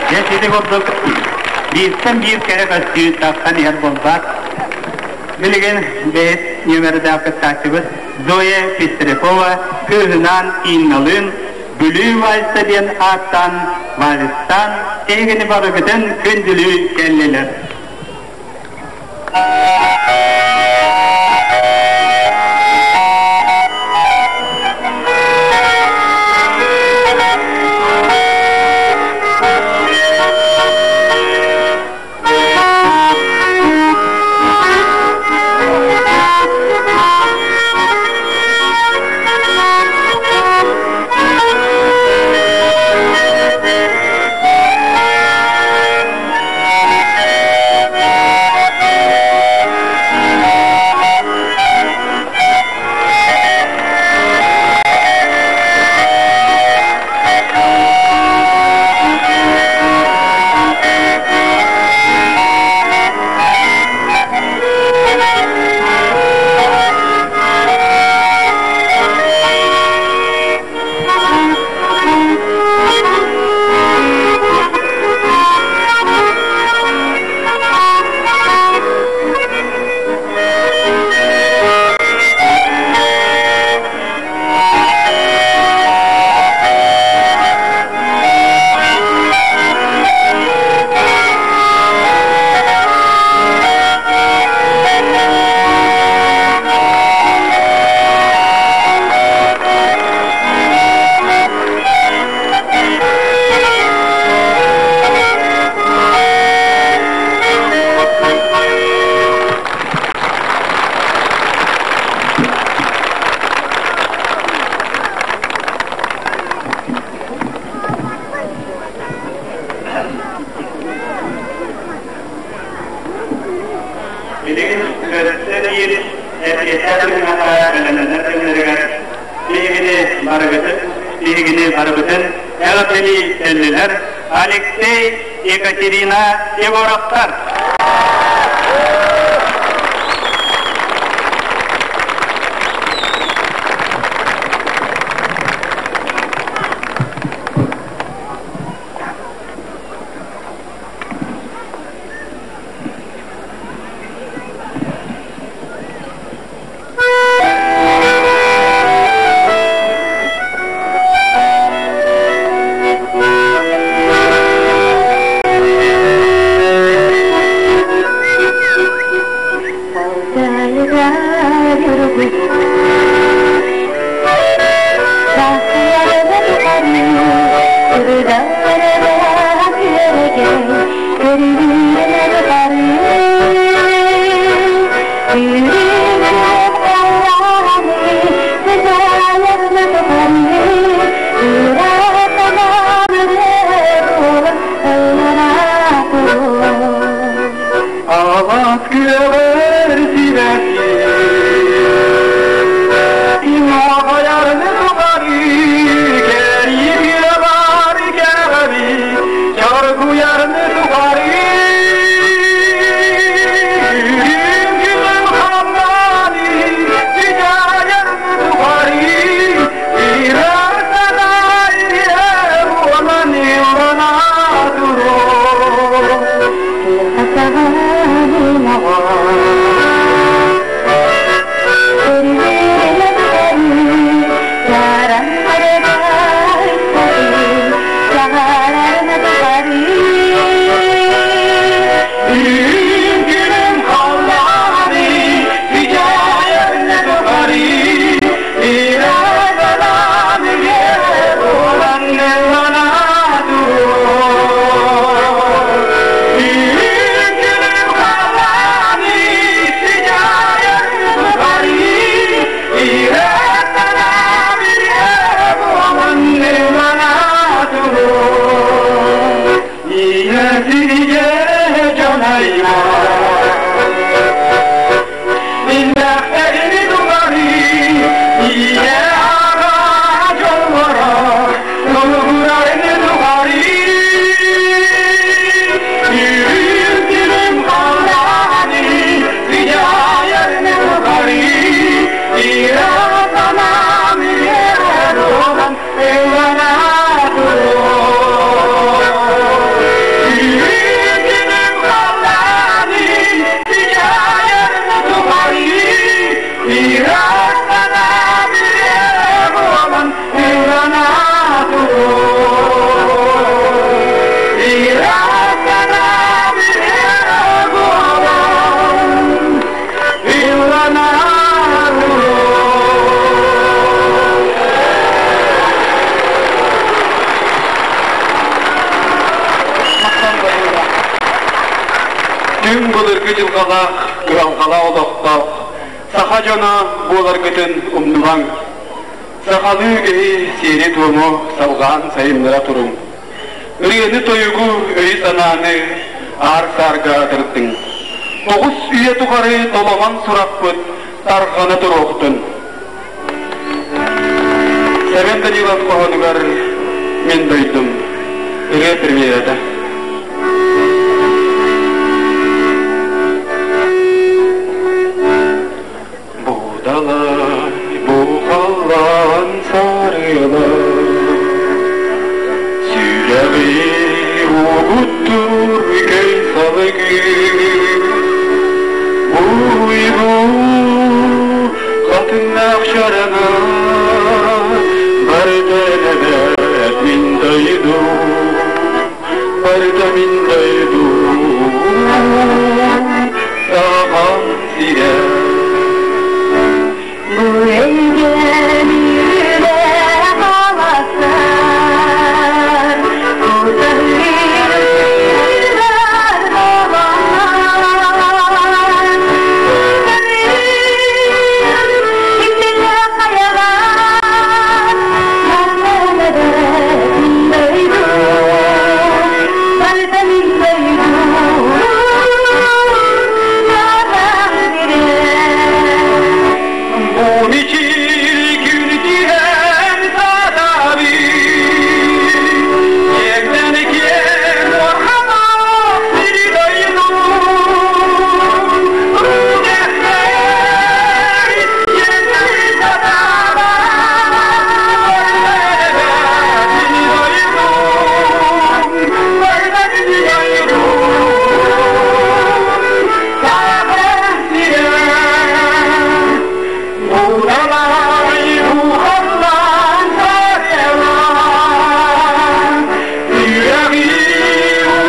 Дьэ, сити курдук бииртэн биир кэрэ көстүү тахсан иһэр буолбаат. Билигин бэйэс нүөмэрдээх кыттааччыбыт Зоя Пестрякова кыыһынаан Инналыын Бүлүү вальса диэн ааттаан вальстаан эһигини барыгытын күндүлүү кэллилэр. Билигин көрөттөр иирин эпиэтэ бэлэмнэнэр кэмнэригэр биһигини барыгытын биһигини барыбытын эҕэрдэлии кэллилэр Алексей, Екатерина Егоровтар. Алаас күөҕэр сибэкки Иҥоҕайарны тухары кэрийбиэ бар кэҕэби Чоргуйарны тухары Күнүм хамнааны сидьаайарны тухары Ирар санаа ириэр уолан ыллана туруо Күнүм халлааны сидьаайарны тухары Ирар санаа ириэр уолан ыллана туруо Күнүм халлааны сидьаайарны тухары Ирар санаа ириэр уолан ыллана туруо Ийэ сиргэ дьон аймах Биллэхтэри тухары ийэ аҕа дьоллоро Толугурарын тухары Үрдүнүм халлааны сыдьаайарын тухары Ира санаам ириэр уолан ыллана туруо Үрдүнүм халлааны сыдьаайарын тухары Ира санаам ириэр уолан ыллана туруо Ира санаам ириэр уолан ыллана туруо Түҥ былыргы дьылҕалаах, кыһалҕалаах олохтоох саха дьоно буоларгытын умнумаҥ. Сахалыы киһи сиэри-туому салҕаан сайыннара туруҥ. Ырыаны-тойугу, өйү-санааны аар-саарга атырдыҥ. Тоҕус үйэ тухары толомон сурахпыт тарҕана туруохтун. Сэмэн Данилов хоһоонугар «Мин дойдум» ырыа премьерата. Будалай бу халлаан сарыала Сүрэҕи угуттуур көй салгыы Уйгу хатыҥнаах чараҥа Барыта эбэт мин дойду, барыта мин дойду Саҕам сирэ. Бу эйгэни үлэ халасар, кутаһыыр буолан, Итилэ хайалар, Манна мин дойду, барыта мин дойду, Саҕам сирэ. Бу мичил күн түһэн сатабы Киэҥтэн киэҥ уорхалаах сири дойду Үгэхтэй иэдэри сатаабат Мин дойду, барыта мин дойду Саха сирэ. Будалай ухаллаан сарыалаан, Сүрэҕи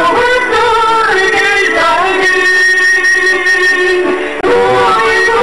угуттуур кый салгын. Уйду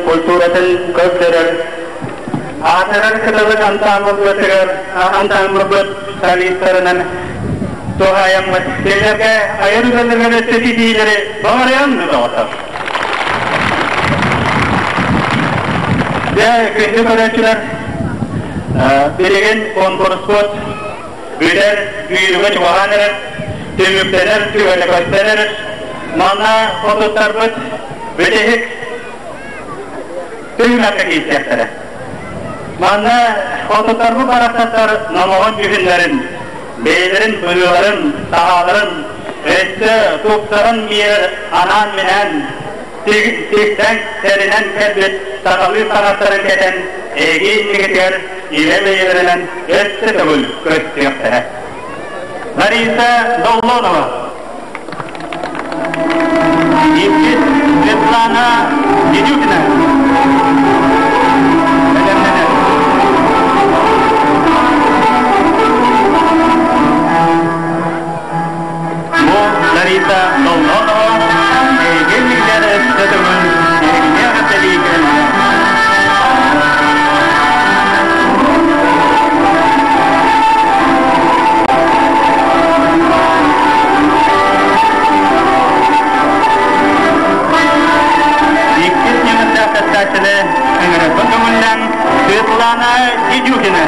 культуратын көрдөрөр. Аатырар кыталык ансаамбылбытыгар ансаамбылбыт солистарынан туһаайаммыт кинилэргэ айар үлэлэригэр өссө ситиилэри баҕарыан доҕоттор. Дьэ, күндү көрөөччүлэр, билигин конкурспут бүтэр күүрүгэ чугаһаан эрэр, түмүктэнэр түгэнэ көстөн эрэр. Манна хотуттарбыт бүтэһик түһүмэххэ киирсиэхтэрэ. Манна хотуттарбыт барахсаттар номоҕон дьүһүннэрин, бэйэлэрин быһыыларын, таһааларын өссө тупсаран биэрэр анаан-минээн тиктэн тэринэн кэлбит сахалыы таҥастарын кэтэн эһиги иннигитигэр илэ бэйэлэринэн өссө төгүл көстүөхтэрэ. Лариса Доллонова. Иккис Светлана Дедюкина. Бэлэмнэнэр. Бу Лариса Доллонова эйгэ иннигэр өссө төгүл эһигини эҕэрдэлии кэллэ. Иккис ньымырдаах кыттааччыны ыҥырыппын көҥүллээн Светлана Дедюкина.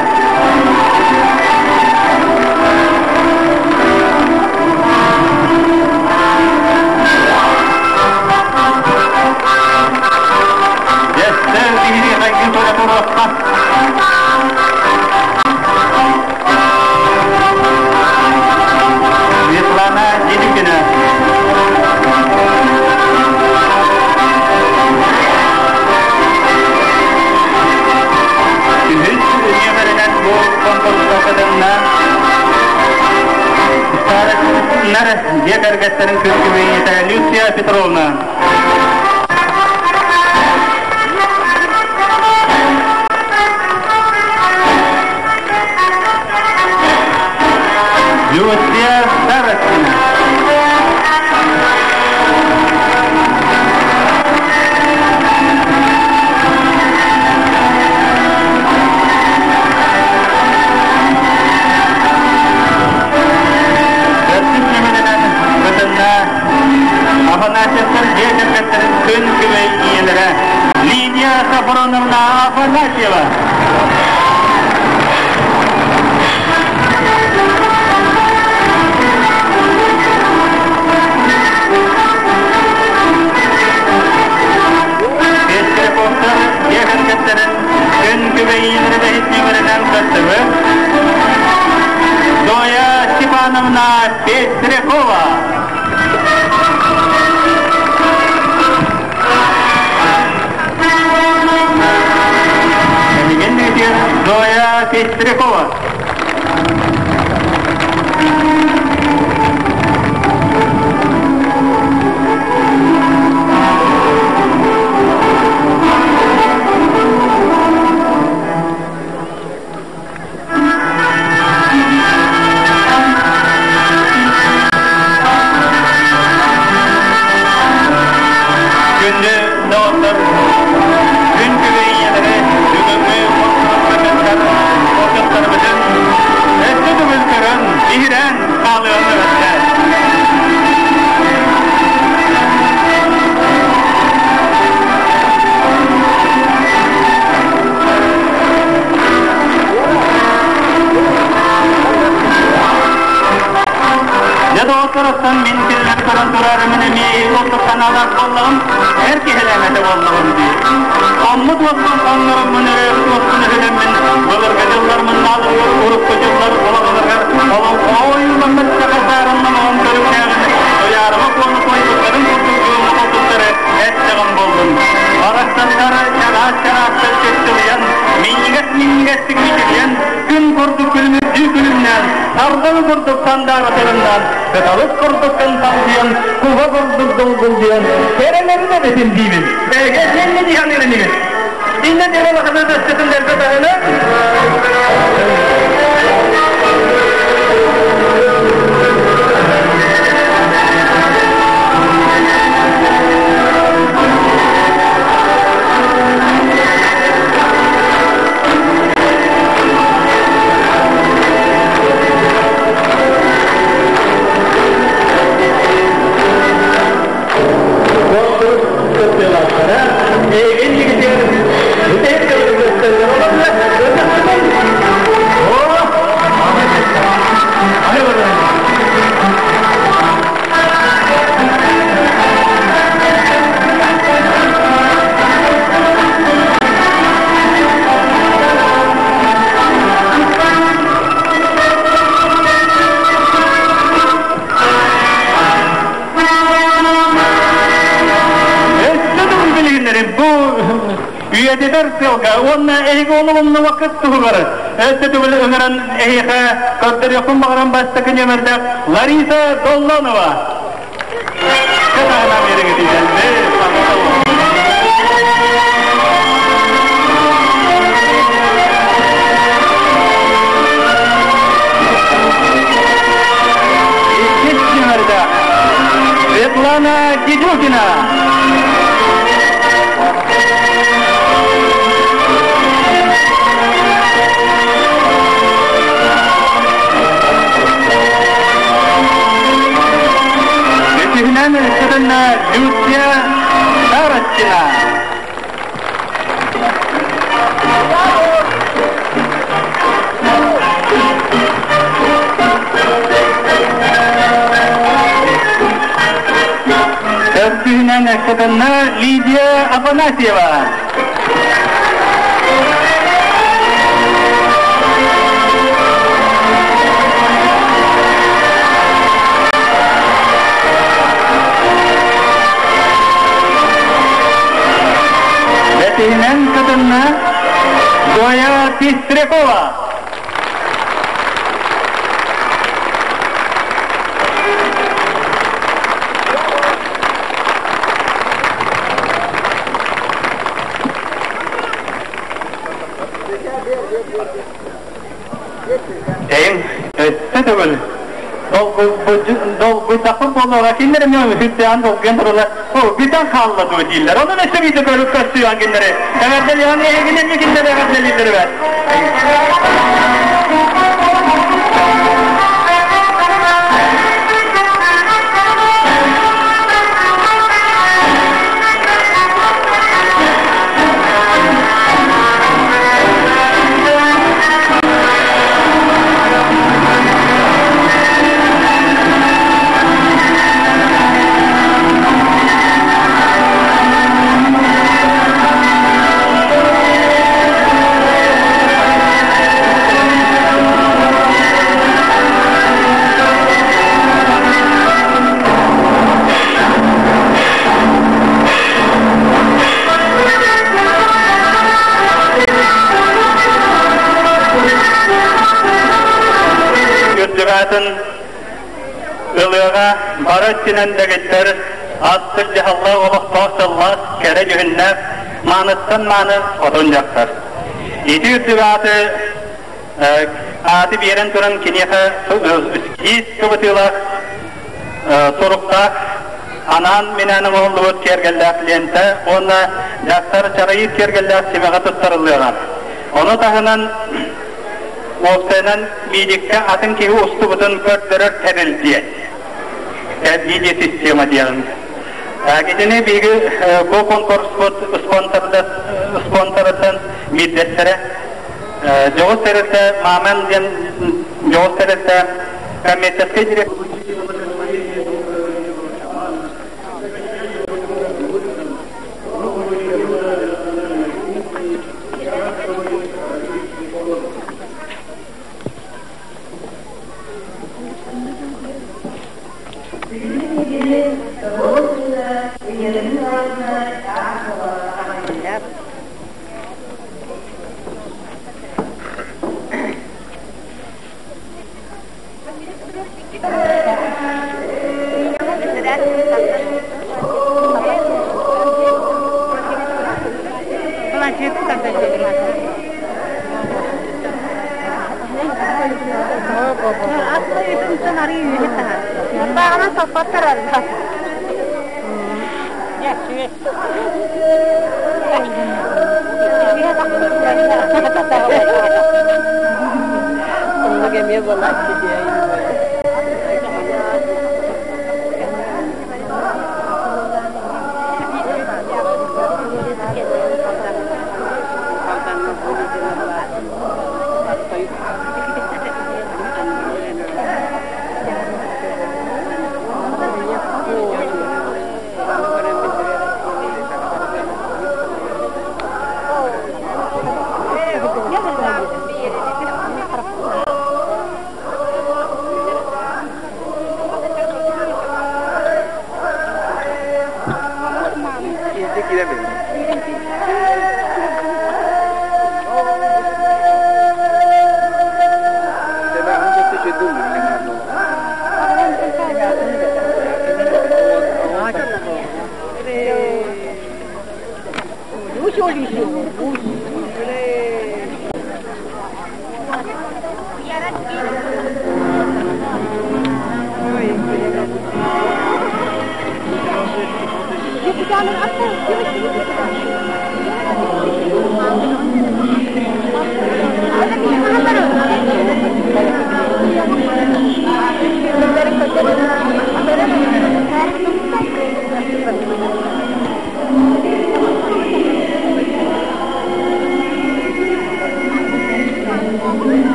Дьэстэр киһини хайгыы тура туруохха. Светлана Дедюкина. Үһүс нүөмэринэн бу конкурска кытынна Старостиннар дьиэ кэргэттэрин күн Люция Петровна. Люция Старостина. Төрдүс ньыманынан кытынна Афанасьевтар дьиэ кэргэттэрин күн күбэй ийэлэрэ Лидия Сафроновна Афанасьева. Пестряковтар дьиэ кэргэттэрин күн күбэй ийэлэрэ бэһис ньымарынан кыттыбыт Зоя Степановна Пестрякова. Кэлигин Зоя Пестрякова. Күндү доҕоттор, күн күбэй ийэлэри бүгүҥҥү отчуттарбытын өссө төгүл көрөн, биһирээн хаалыан эбэттэ. Дьэ доҕотторуттан мин кинилэр көрөн турарымын эмиэ отут санаалаах буоллаҕым, эр киһилээмэтэ буоллаҕым дии. Хоммут уоспун хоҥноруммун, өрөөбүт уоспун өһүлэммин, былыргы дьыллар мыннааларыгар, урукку дьыллар улаҕаларыгар олоҥхо ойууламмыт саха саарыннан оҕом көрүҥнээҕин, туйаарыма куону туойбуттарын курдук дьуома хотуттары эттэҕим буоллун. Барахсаттар чараас-чараастар чыпчылыйан, минньигэс-минньигэстик мичилийэн, күн курдук күлүмүрдүү күлүмнээн, сардаҥа курдук сандаара тырымнаан, кыталык курдук кынталдыйан, куба курдук долгулдуйан, кэрэлэрин эбэтин диибин. Эгэ сенни диһанырын игин. Инне дерел ахана дөскөтүн дербе таһына. Көрдөрөр сыалга уонна эһиги ону умнубаккыт туһугар өссө төгүл ыҥыран эһиэхэ көрдөрүөхпүн баҕаран бастакы нүөмэрдээх Лариса Доллонова. Кытаанах Иккис нүөмэрдээх Светлана Дедюкина. Үсүһүнэн кытынна Люция Старостина. Төрдүһүнэн кытынна Лидия Афанасьева. Бэтиһинэн кытынна Зоя Пестрякова. Эйин өссө төгүл долгуйдахпыт буолуоҕа кинилэр эмиэ үһүстээн долгуйан тураллар о бүтэн хаалла дуо дииллэр онон өссө биирдэ көрүп көрсүөн кинилэри эҕэрдэлиэҕин эһигини эмиэ кинилэр эҕэрдэлииллэр эбээт. Үрдүк ылыаҕа бары өттүнэн дэгиттэр астык дьаһаллаах олохтоох сыллаах кэрэ дьүһүннээх мааныттан мааны хотун дьахтар. Ити үрдүк ааты ааты биэрэн туран киниэхэ киис кыбытыылаах суруктаах анаан-минээн оҥоһуллубут киэргэллээх лиэнтэ уонна дьахтар чаҕыйыыт киэргэллээх симэҕэ туттарыллыаҕа. Ону таһынан уопсайынан миидиккэ атын киһи устубутун көрдөрөр тэрил диэн видеосистема диэн. Итини биһиги бу конкурспут спонсорыттан биирдэстэрэ дьоҕус тэрилтэ Маман диэн дьоҕус тэрилтэ коммерческий директор.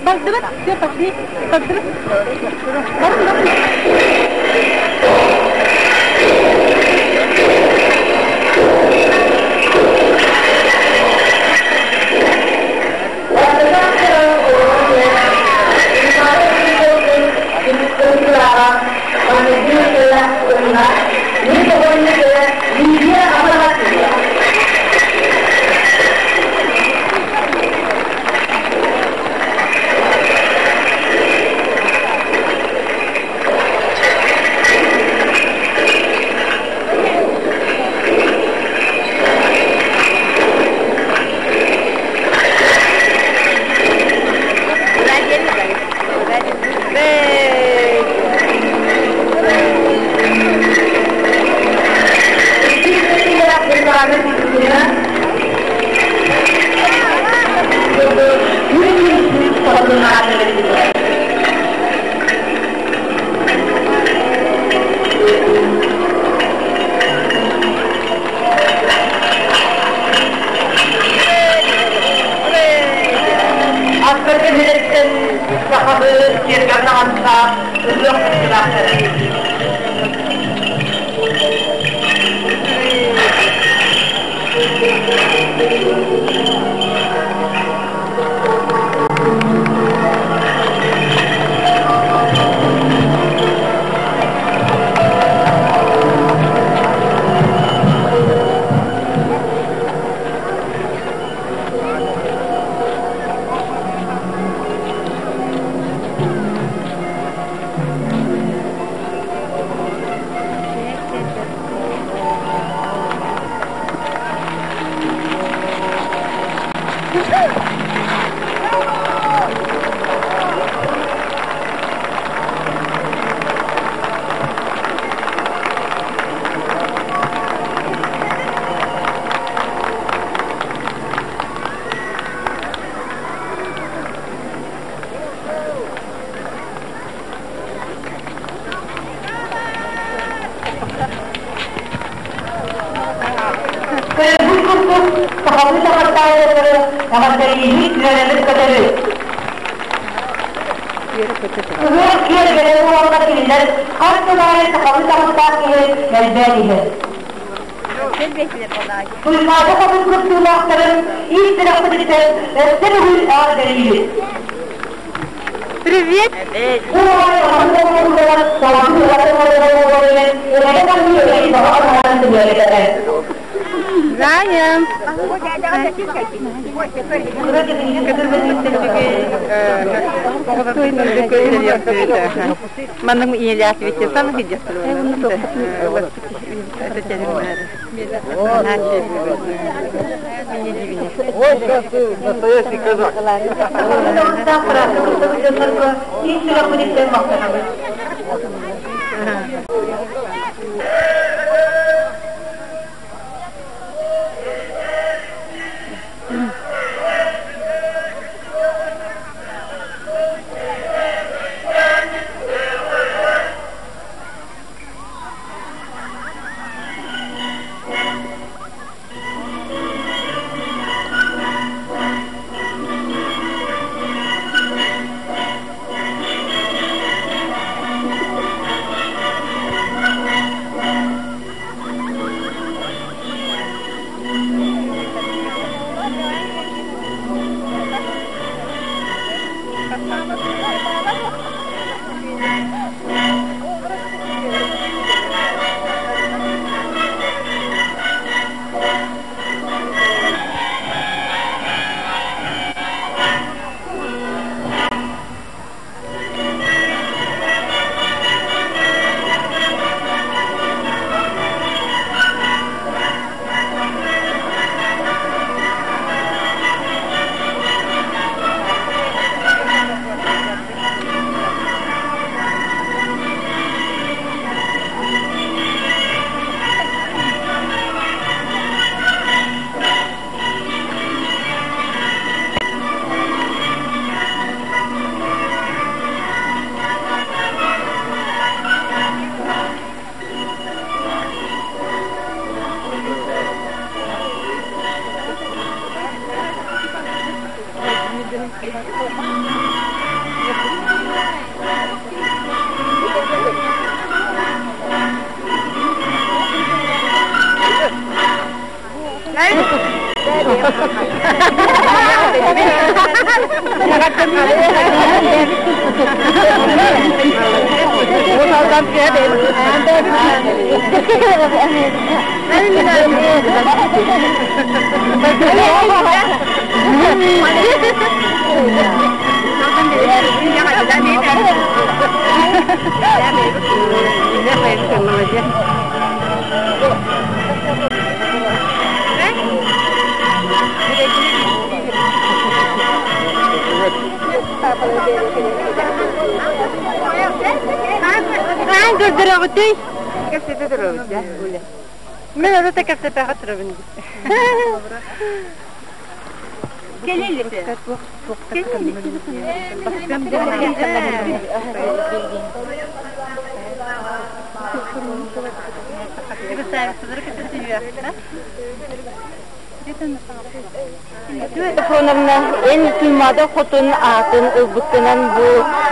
Бардыбыт, все, пошли. Бардыбыт. Барын, барын. Привет! Заня! Маннык иелях ведь сам идет. Вот сейчас ты настоящий казак. Хаан көрдөрөҕүтүй? Кэпсэтэ турабыт дьэ, Уля. Мен ата кэпсэпэҕэ турабын. Фроновна, эн Туймаада хотун аатын ылбыккынан бу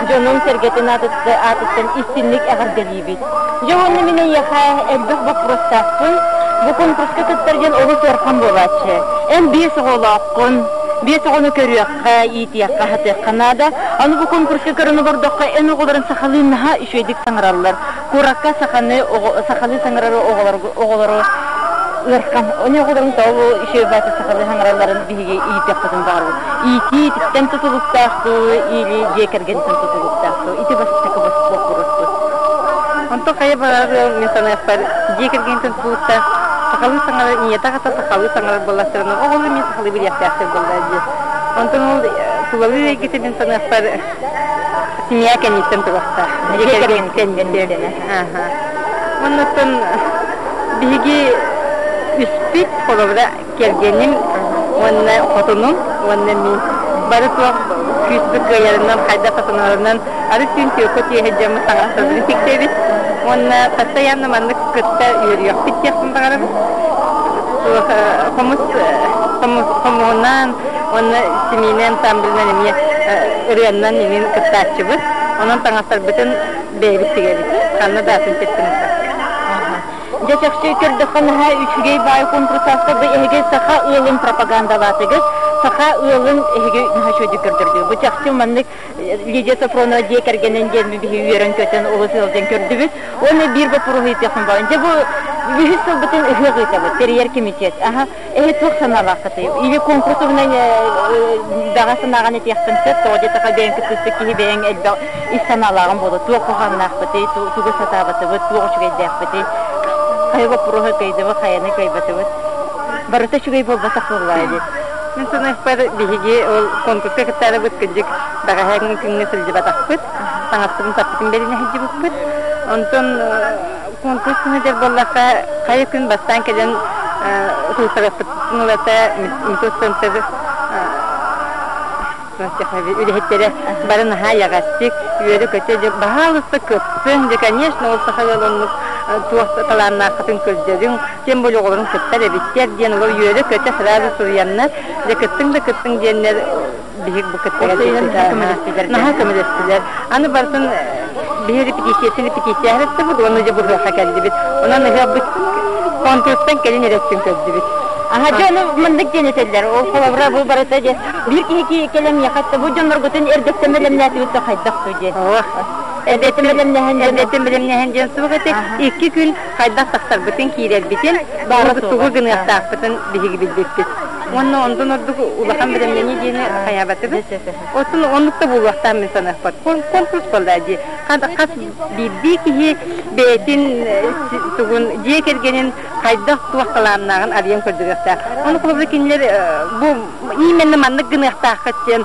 дьонун-сэргэтин аатыттан истинник эҕэрдэлиибит. Дьэ уонна мин эйиэхэ элбэх боппуруостаахпын. Бу конкурска кыттар диэн олус ыарахан буолааччы. Эн биэс оҕолооххун, биэс оҕону көрүөххэ, иитиэххэ, аһатыахха наада. Аны бу конкурска көрөн олордоххо, эн оҕолорун сахалыы наһаа үчүгэйдик саҥараллар. Куоракка саханы, сахалыы саҥарар оҕолору ыархан. Они оҕолорун тоҕо бу үчүгэй баата сахалыы саҥаралларын биһиги иитиэхпитин баҕарабыт. Иитии ититтэн тутулуктаах дуу или дьиэ кэргэнтэн тутулуктаах дуу? Ити бастакы боппуруоспут. Онтон хайа баҕарар мин саныахпар дьиэ кэргэнтэн тутулуктаах сахалыы саҥарар ийэтэ аҕата сахалыы саҥарар буоллахтарына оҕолор эмиэ сахалыы билиэхтээхтэр буоллар дии. Онтон ол тулалыыр эйгэтэ мин саныахпар семья кэнниттэн туруохтаах. Дьиэ кэргэн кэнниттэн. Оннуттан биһиги үспүт холобура кэргэним уонна хотунум уонна мин бары туох күүспүт кыайарынан хайдах сатанарынан арыт түүн түөккэ түөһэ дьоммут таҥастарбытын тиксэбит уонна постоянно маннык кытта үөрүйэхпит диэхпин баҕарабын хомус хомуһунан уонна семейный ансамблынан эмиэ ырыаннан иҥин кыттааччыбыт онон таҥастарбытын бэйэбит тигэбит ханна да атын сиртэн Дьэ чахчы көрдөххө наһаа үчүгэй баай конкурсаста бу эһиги саха ыалын пропагандалаатыгыт, саха ыалын эһиги наһаа үчүгэйдик көрдөрдүгүт. Бу чахчы маннык Лидия Софронова дьиэ кэргэнин диэн биһи үөрэн-көтөн олус ыалдьан көрдүбүт. Уонна биир боппуруоһу ыйытыахпын баҕарабын. Дьэ бу үһүс сылбытын ыһыах ыытабыт, тэрийэр комитет. Аха, эһи туох санаалааххытый? Или конкурс туһунан баҕа санааҕын этиэххин сөп, тоҕо диэтэххэ бэйэҥ кыттыспыт киһи бэйэҥ элбэх ис санаалааҕын буолуо. Туох куһаҕаннаахпытый, тугу сатаабатыбыт, туох үчүгэйдээхпитий? Хайа боппуруоһу кыайдыбыт, хайаны кыайбатыбыт? Барыта үчүгэй буолбатах буоллаҕа дии. Мин саныахпар биһиги ол конкурска кыттаарыбыт кырдьык бэҕэһээ күҥҥэ сылдьыбатахпыт, таҥаспытын саппытын бэринэ сылдьыбыппыт. Онтон конкурс сылдьар буоллахха, хайа күн бастаан кэлэн сылсарыахпытын ылата методцентр үлэһиттэрэ бары наһаа эйэҕэстик, үөрэ-көтө дьэ баһаалыста кыттыҥ, дьэ конечно ол саха ыал оннук туох талааннааххытын көрдөрүҥ, тем более оҕолорун кыттар эбиттэр диэн олор үөрэ-көтө сразу суруйаннар, дьэ кыттыҥ да кыттыҥ диэннэр биһик бу кыттыгар наһаа көмөлөстүлэр. Аны барытын биһи репетициятын репетиция аһарыстыбыт уонна дьэ быһыаха кэллибит. Онон ыһыахпыт конкурстан кэлин эрэттин көрдүбүт. Аха дьэ ону маннык диэн этэллэр. Ол холобура бу барыта дьэ биир киһи кэлэн миэхэ бу дьонноргутун эрдэттэн бэлэмнээтибит да хайдах дуу диэн. Эрдэттэн бэлэмнэһэн эрдэттэн бэлэмнэһэн диэн суох этэ. Икки күн хайдах тахсарбытын, киирэрбитин, тугу гыныахтаахпытын биһиги билбиппит. Уонна онтон ордук улахан бэлэмнэнии диэни хайаабатыбыт. Оттон оннук да буолуохтаах мин саныахпар. Конкурс буолла дии. Хас биирдии киһи бэйэтин тугун дьиэ кэргэнин хайдах туох талааннааҕын арыйан көрдөрүөхтээх. Ону холобура кинилэр бу именно маннык гыныахтааххыт диэн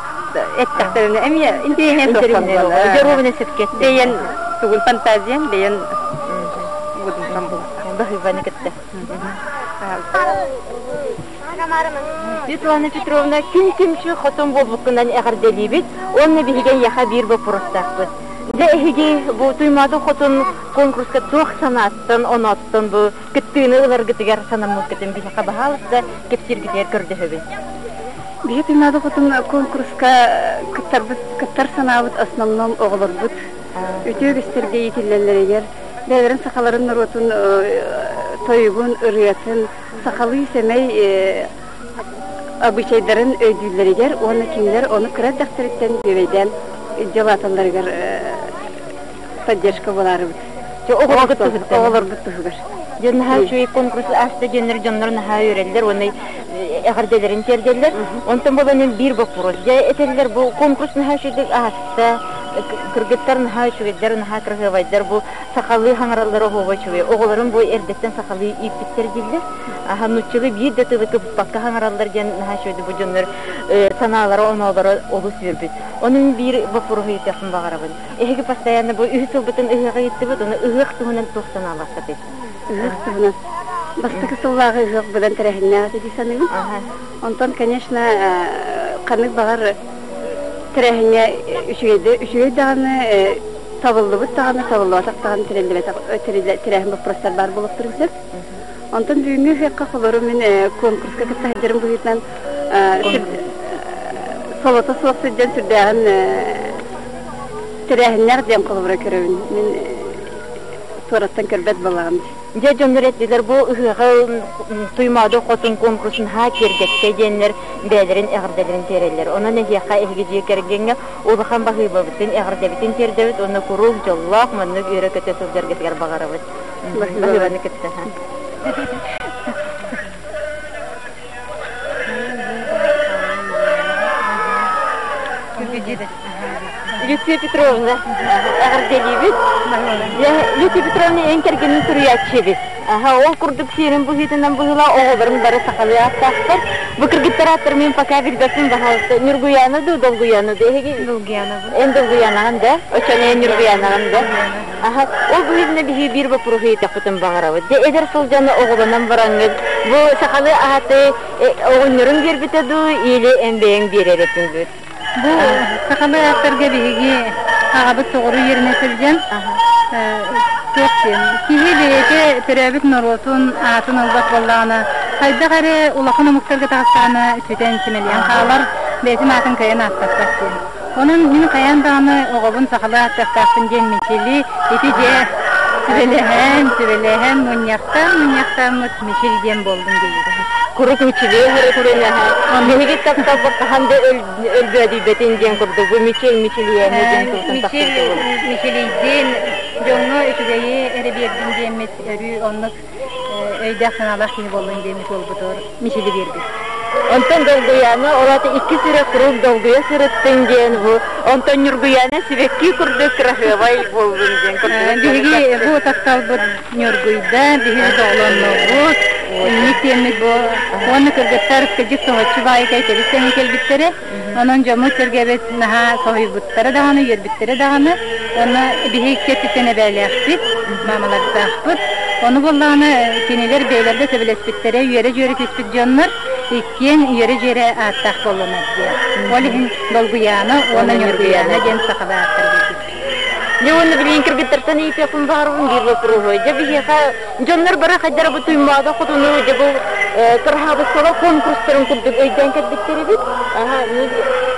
эттэхтэринэ эмиэ интэриэһинэй суох буолла. Дьоруобуна сөпкө Бэйэн тугун фантазиян бэйэн будунсан буолла. Баһыыбаны кытта. Светлана Петровна, күн түмсүү хотун буолбуккунан эҕэрдэлиибит уонна биһиги эйиэхэ биир боппуруостаахпыт. Дьэ эһиги бу Туймаада хотун конкурска туох санааттан, онооттон бу кыттыыны ыларгытыгар санаммыккытын биһиэхэ баһаалыста кэпсииргитигэр көрдөһөбүн. Биһи Туймаада Хотун конкурска кыттарбыт, кыттар санаабыт основном оҕолорбут үтүө үгэстэргэ иитиллэллэригэр, бэйэлэрин сахаларын норуотун тойугун, ырыатын, сахалыы сэмэй обычайдарын өйдүүллэригэр уонна кинилэр ону кыра эрдэхтэриттэн бүөбэйдээн дьалааталларыгар поддержка буолаарыбыт. Оҕолоргут туһуттан. Оҕолорбут туһугар. Дьон наһаа үчүгэй конкурс ааста диэннэр дьоннор наһаа үөрэллэр уонна эҕэрдэлэрин тиэрдэллэр. Онтон буолан биир боппуруос. Дьэ этэллэр бу конкурс наһаа үчүгэйдик ааста. Кыргыттар наһаа үчүгэйдэр, наһаа кыраһыабайдар. Бу сахалыы хаҥараллара оһуоба үчүгэй. Оҕолорун бу эрдэттэн сахалыы ииппиттэр дииллэр. Аха нуччалыы биир да тылы кыбыппакка хаҥараллар диэн наһаа үчүгэйдик бу дьоннор санаалара оноолоро олус үөрбүт. Онон биир боппуруоһу ыйытыахпын баҕарабын. Эһиги постоянно бу үһүс сылбытын ыһыаҕа ыйыттыбыт, ону ыһыах туһунан туох санаалааххытый? Ыһыах туһунан. Бастакы сыллааҕы ыһыах быдан тэрээһиннээх этэ дии саныыбын. Онтон, конечно, ханнык баҕар тэрээһиҥҥэ үчүгэйдэ үчүгэй даҕаны табыллыбыт даҕаны, табыллыбатах даҕаны тэриллибэтэх тэрээһин боппуруостар баар буолуохтарын сөп. Онтон бүгүҥҥү ыһыахха холору мин конкурска кытта сылдьарым быһыытынан солото суох сылдьан сүрдээҕин тэрээһиннээх диэн холобура көрөбүн. Мин туораттан көрбөт буоллаҕым дии. Дьэ дьоннор эттилэр бу ыһыаҕы Туймаада хотун конкурсун һаа киэргэттэ диэннэр бэйэлэрин эҕэрдэлэрин тиэрэллэр. Онон эһиэхэ эһиги дьиэ кэргэҥҥэ улахан баһыыбабытын, эҕэрдэбитин тиэрдэбит уонна куруук дьоллоох маннык үөрэ-көтө сылдьаргытыгар баҕарабыт. Баһыыбаны кытта. Люция Петровна, эҕэрдэлиибит. Люция Петровна эн кэргэнин суруйааччы эбит. Аха, ол курдук сиэрин быһыытынан быһыыла оҕолорум бары сахалыы ааттаахтар. Бу кыргыттар ааттар мин пока билбэппин, пожалуйста. Ньургуяна дуу, Долгуяна дуу? Эһиги Долгуяна. Эн Долгуянаҕын да? Оччону эн Ньургуянаҕын да? Аха, ол быһыытынан биһиги биир боппуруоһу ыйытыахпытын баҕарабыт. Дьэ, эдэр сылдьан оҕолонон бараҥҥыт, бу сахалыы ааты оҕонньоруҥ биэрбитэ дуу или эн бэйэҥ биэрэр этиҥ дуу? Бу сахалыы ааттарга биһиги аҕабыт соҕуруу үөрэнэ сылдьан туох диэн киһи бэйэтэ төрөөбүт норуотун аатын ылбат буоллаҕына, хайдах эрэ улахан омуктарга таҕыстаҕына сүтэн симэлийэн хаалар, бэйэтин аатын кыайан ааттаппат диэн. Онон мин хайаан даҕаны оҕобун сахалыы ааттыахтаахпын диэн Мичили ити дьиэ сүбэлэһэн, сүбэлэһэн, мунньахтаан, мунньахтааммыт Мичил диэн буоллун диибит. Курук Мичили көрүнэһэ. Биһиги тапталбыт хаһан да өлбөөдүйбэтин диэн курдук бу Мичил Мичилийэни диэн тылтан Мичил Мичилийдин дьоҥҥо үчүгэйи эрэ биэрдин диэммит өрүү оннук өйдөөх-санаалаах киһи буоллун диэммит уолбутугар Мичили биэрбит. Онтон Долгуйаана ол икки сүрэх куруук долгуйа сырыттын диэн бу онтон Ньургуйаана сибэкки курдук кыраһыабай буоллун диэн курдук. Биһиги бу тапталбыт Ньургуйда, биһиги доҕолоннубут, инник диэммит бу уонна кыргыттар кыдьык соһуччу баайыкай тэбис тэҥҥэ кэлбиттэрэ. Онон дьоммут-сэргэбит наһаа соһуйбуттара даҕаны, үөрбүттэрэ даҕаны. Уонна биһиги икки өттүттэн эбээлээхпит, маамалардаахпыт. Ону буоллаҕына кинилэр бэйэлэрэ да сөбүлэспиттэрэ, үөрэ-дьүөрэ түспүт дьоннор иккиэн үөрэ-дьүөрэ ааттаах буоллунар диэн. Ол иһин Долгуйаана уонна Ньургуйаана диэн сахалыы ааттар биэрбиппит. Дьэ уонна билигин кыргыттартан ыйытыахпын баҕарабын биир боппуруоһу. Дьэ биһиэхэ дьоннор бары хайдара бу Туймаада хотуну дьэ бу кыраһаабыссалар конкурстарын курдук өйдөөн кэлбиттэр эбит.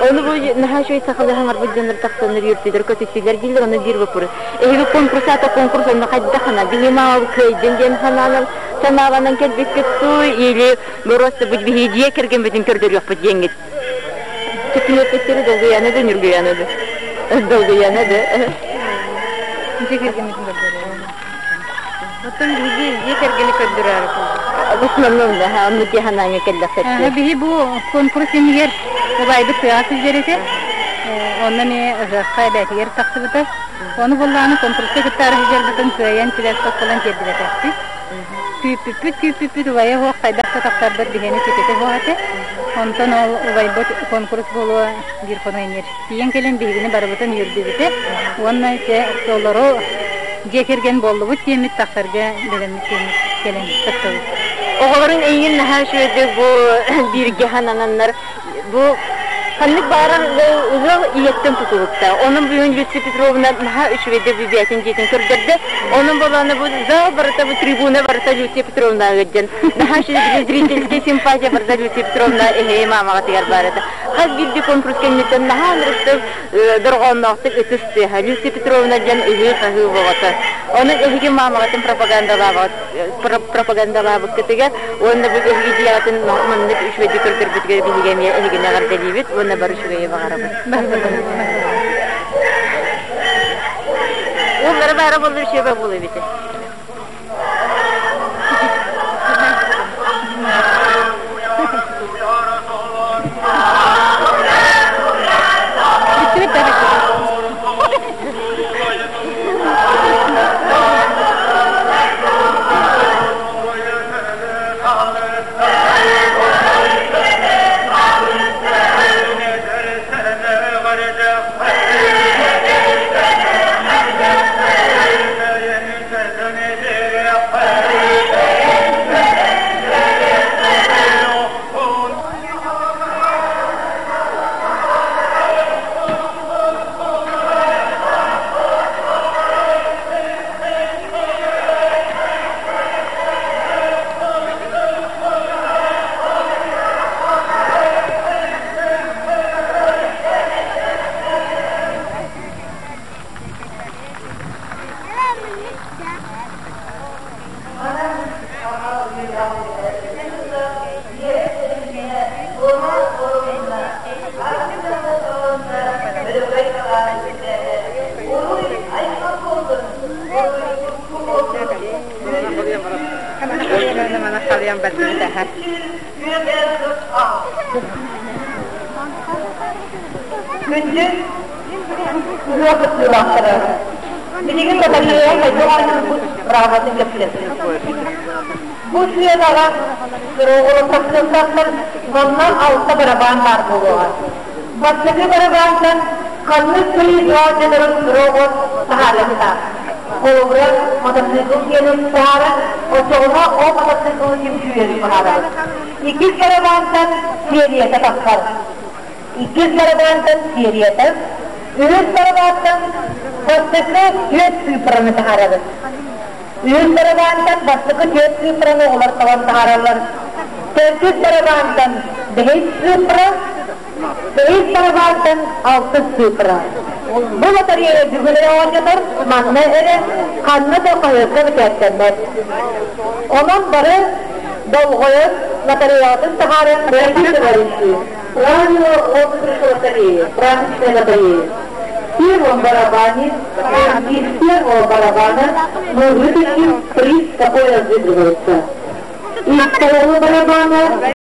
Ону бу наһаа үчүгэй сахалыы хаҥарбыт дьоннор тахсаннар үөртүлэр, көтүттүлэр дииллэр, ону биир боппуруос. Эһиги конкурс аата конкурс онно хайдах хана биһи маал кыайдын диэн санаанан санааланан кэлбиккит дуу или просто бу биһи дьиэ кэргэммитин көрдөрүөхпүт диэҥҥит Түкүнэппиттэри долгуйаны да ньургуйаны да долгуйаны да Дьиэ кэргэммитин көрдөрөөрү. Оттон биһиги дьиэ кэргэни көрдөрөөрү В основном, да, онну дьиэ санааҥҥа кэллэхтэр. Биһи бу конкурс иннигэр убайбыт тыаҕа сылдьар этэ. Онно эмиэ ыһыахха эбээтигэр тахсыбыта. Ону буоллаҕына конкурска кыттаары сылдьарбытын кыайан сибээс соппулан тиэрдибэтэхпит. Күүппүппүт, күүппүппүт убайа суох хайдах да тахсарбыт биһиэни ситэтэ суох этэ. Онтон ол убайбыт конкурс буолуо биир хоно иҥэр. Тиийэн кэлэн биһигини барыбытын үөрдүбүтэ уонна чэ толору дьиэ кэргэн буоллубут диэммит тахсарга бэлэммит диэммит кэлэн кыттабыт. Оҕолорун эйигин наһаа үчүгэйдик бу бииргэ ханананнар бу Ханнык баарар ыал ийэттэн тутулукта. Онон бүгүн Люция Петровна наһаа үчүгэйдик бибиэтин дьиэтин көрдөрдө. Онон болоно бу зал барыта, бу трибуна барыта Люция Петровна ыддьан. Наһаа үчүгэй зрительская симпатия барыта Люция Петровна эһээ маамаҕатыгар баар этэ. Хас биирдии конкурс кэнниттэн наһаа ынырыктык дорҕоонноохтук ытыс тыаһа Люция Петровна диэн ыһыы-хаһыы боҕото. Онон эһиги маамаҕытын пропагандалаабыккытыгар уонна бу эһиги дьиэҕитин маннык үчүгэйдик көрдөрбүтүгэр биһиги эмиэ эһигини эҕэрдэлиибит уонна бары үчүгэйи баҕарабыт. Уоллара баара буоллар үчүгэй буолуо эбитэ. Күндү ыһыах кыттыылаахтара, билигин батарея хайдах оонньуурбут быраабатын кэпсэтин. Бу сыанаҕа оҕолор манна алта барабаан баар буолуоҕа. Бастакы барабаантан ханнык кыайыы оонньууларын оҕо таһаарыахтаах. Холобура, мотоцикл диэни таһаарар, оччоҕуна ол мотоциклы ким сүүйэрин быһаарабыт. Иккис барабаантан серията тахсар. Иккис барабаантан серията, үһүс барабаантан бастакы түөрт цифраны таһаарабыт. Үһүс барабаантан бастакы түөрт цифраны оҕолор талан таһаараллар. Төрдүс барабаантан бэһис цифра, бэһис барабаантан алтыс цифра. Бу лотерея бүгүн эрэ оонньотор, манна эрэ ханна да хаһыакка бэчээттэммэт. Онон бары долҕойон лотереяҕытын таһааран Дорогие товарищи, правила розыгрыша лотереи, праздничной лотереи. В первом барабане, из первого барабана мы вытащим приз, который разыгрывается. Из второго барабана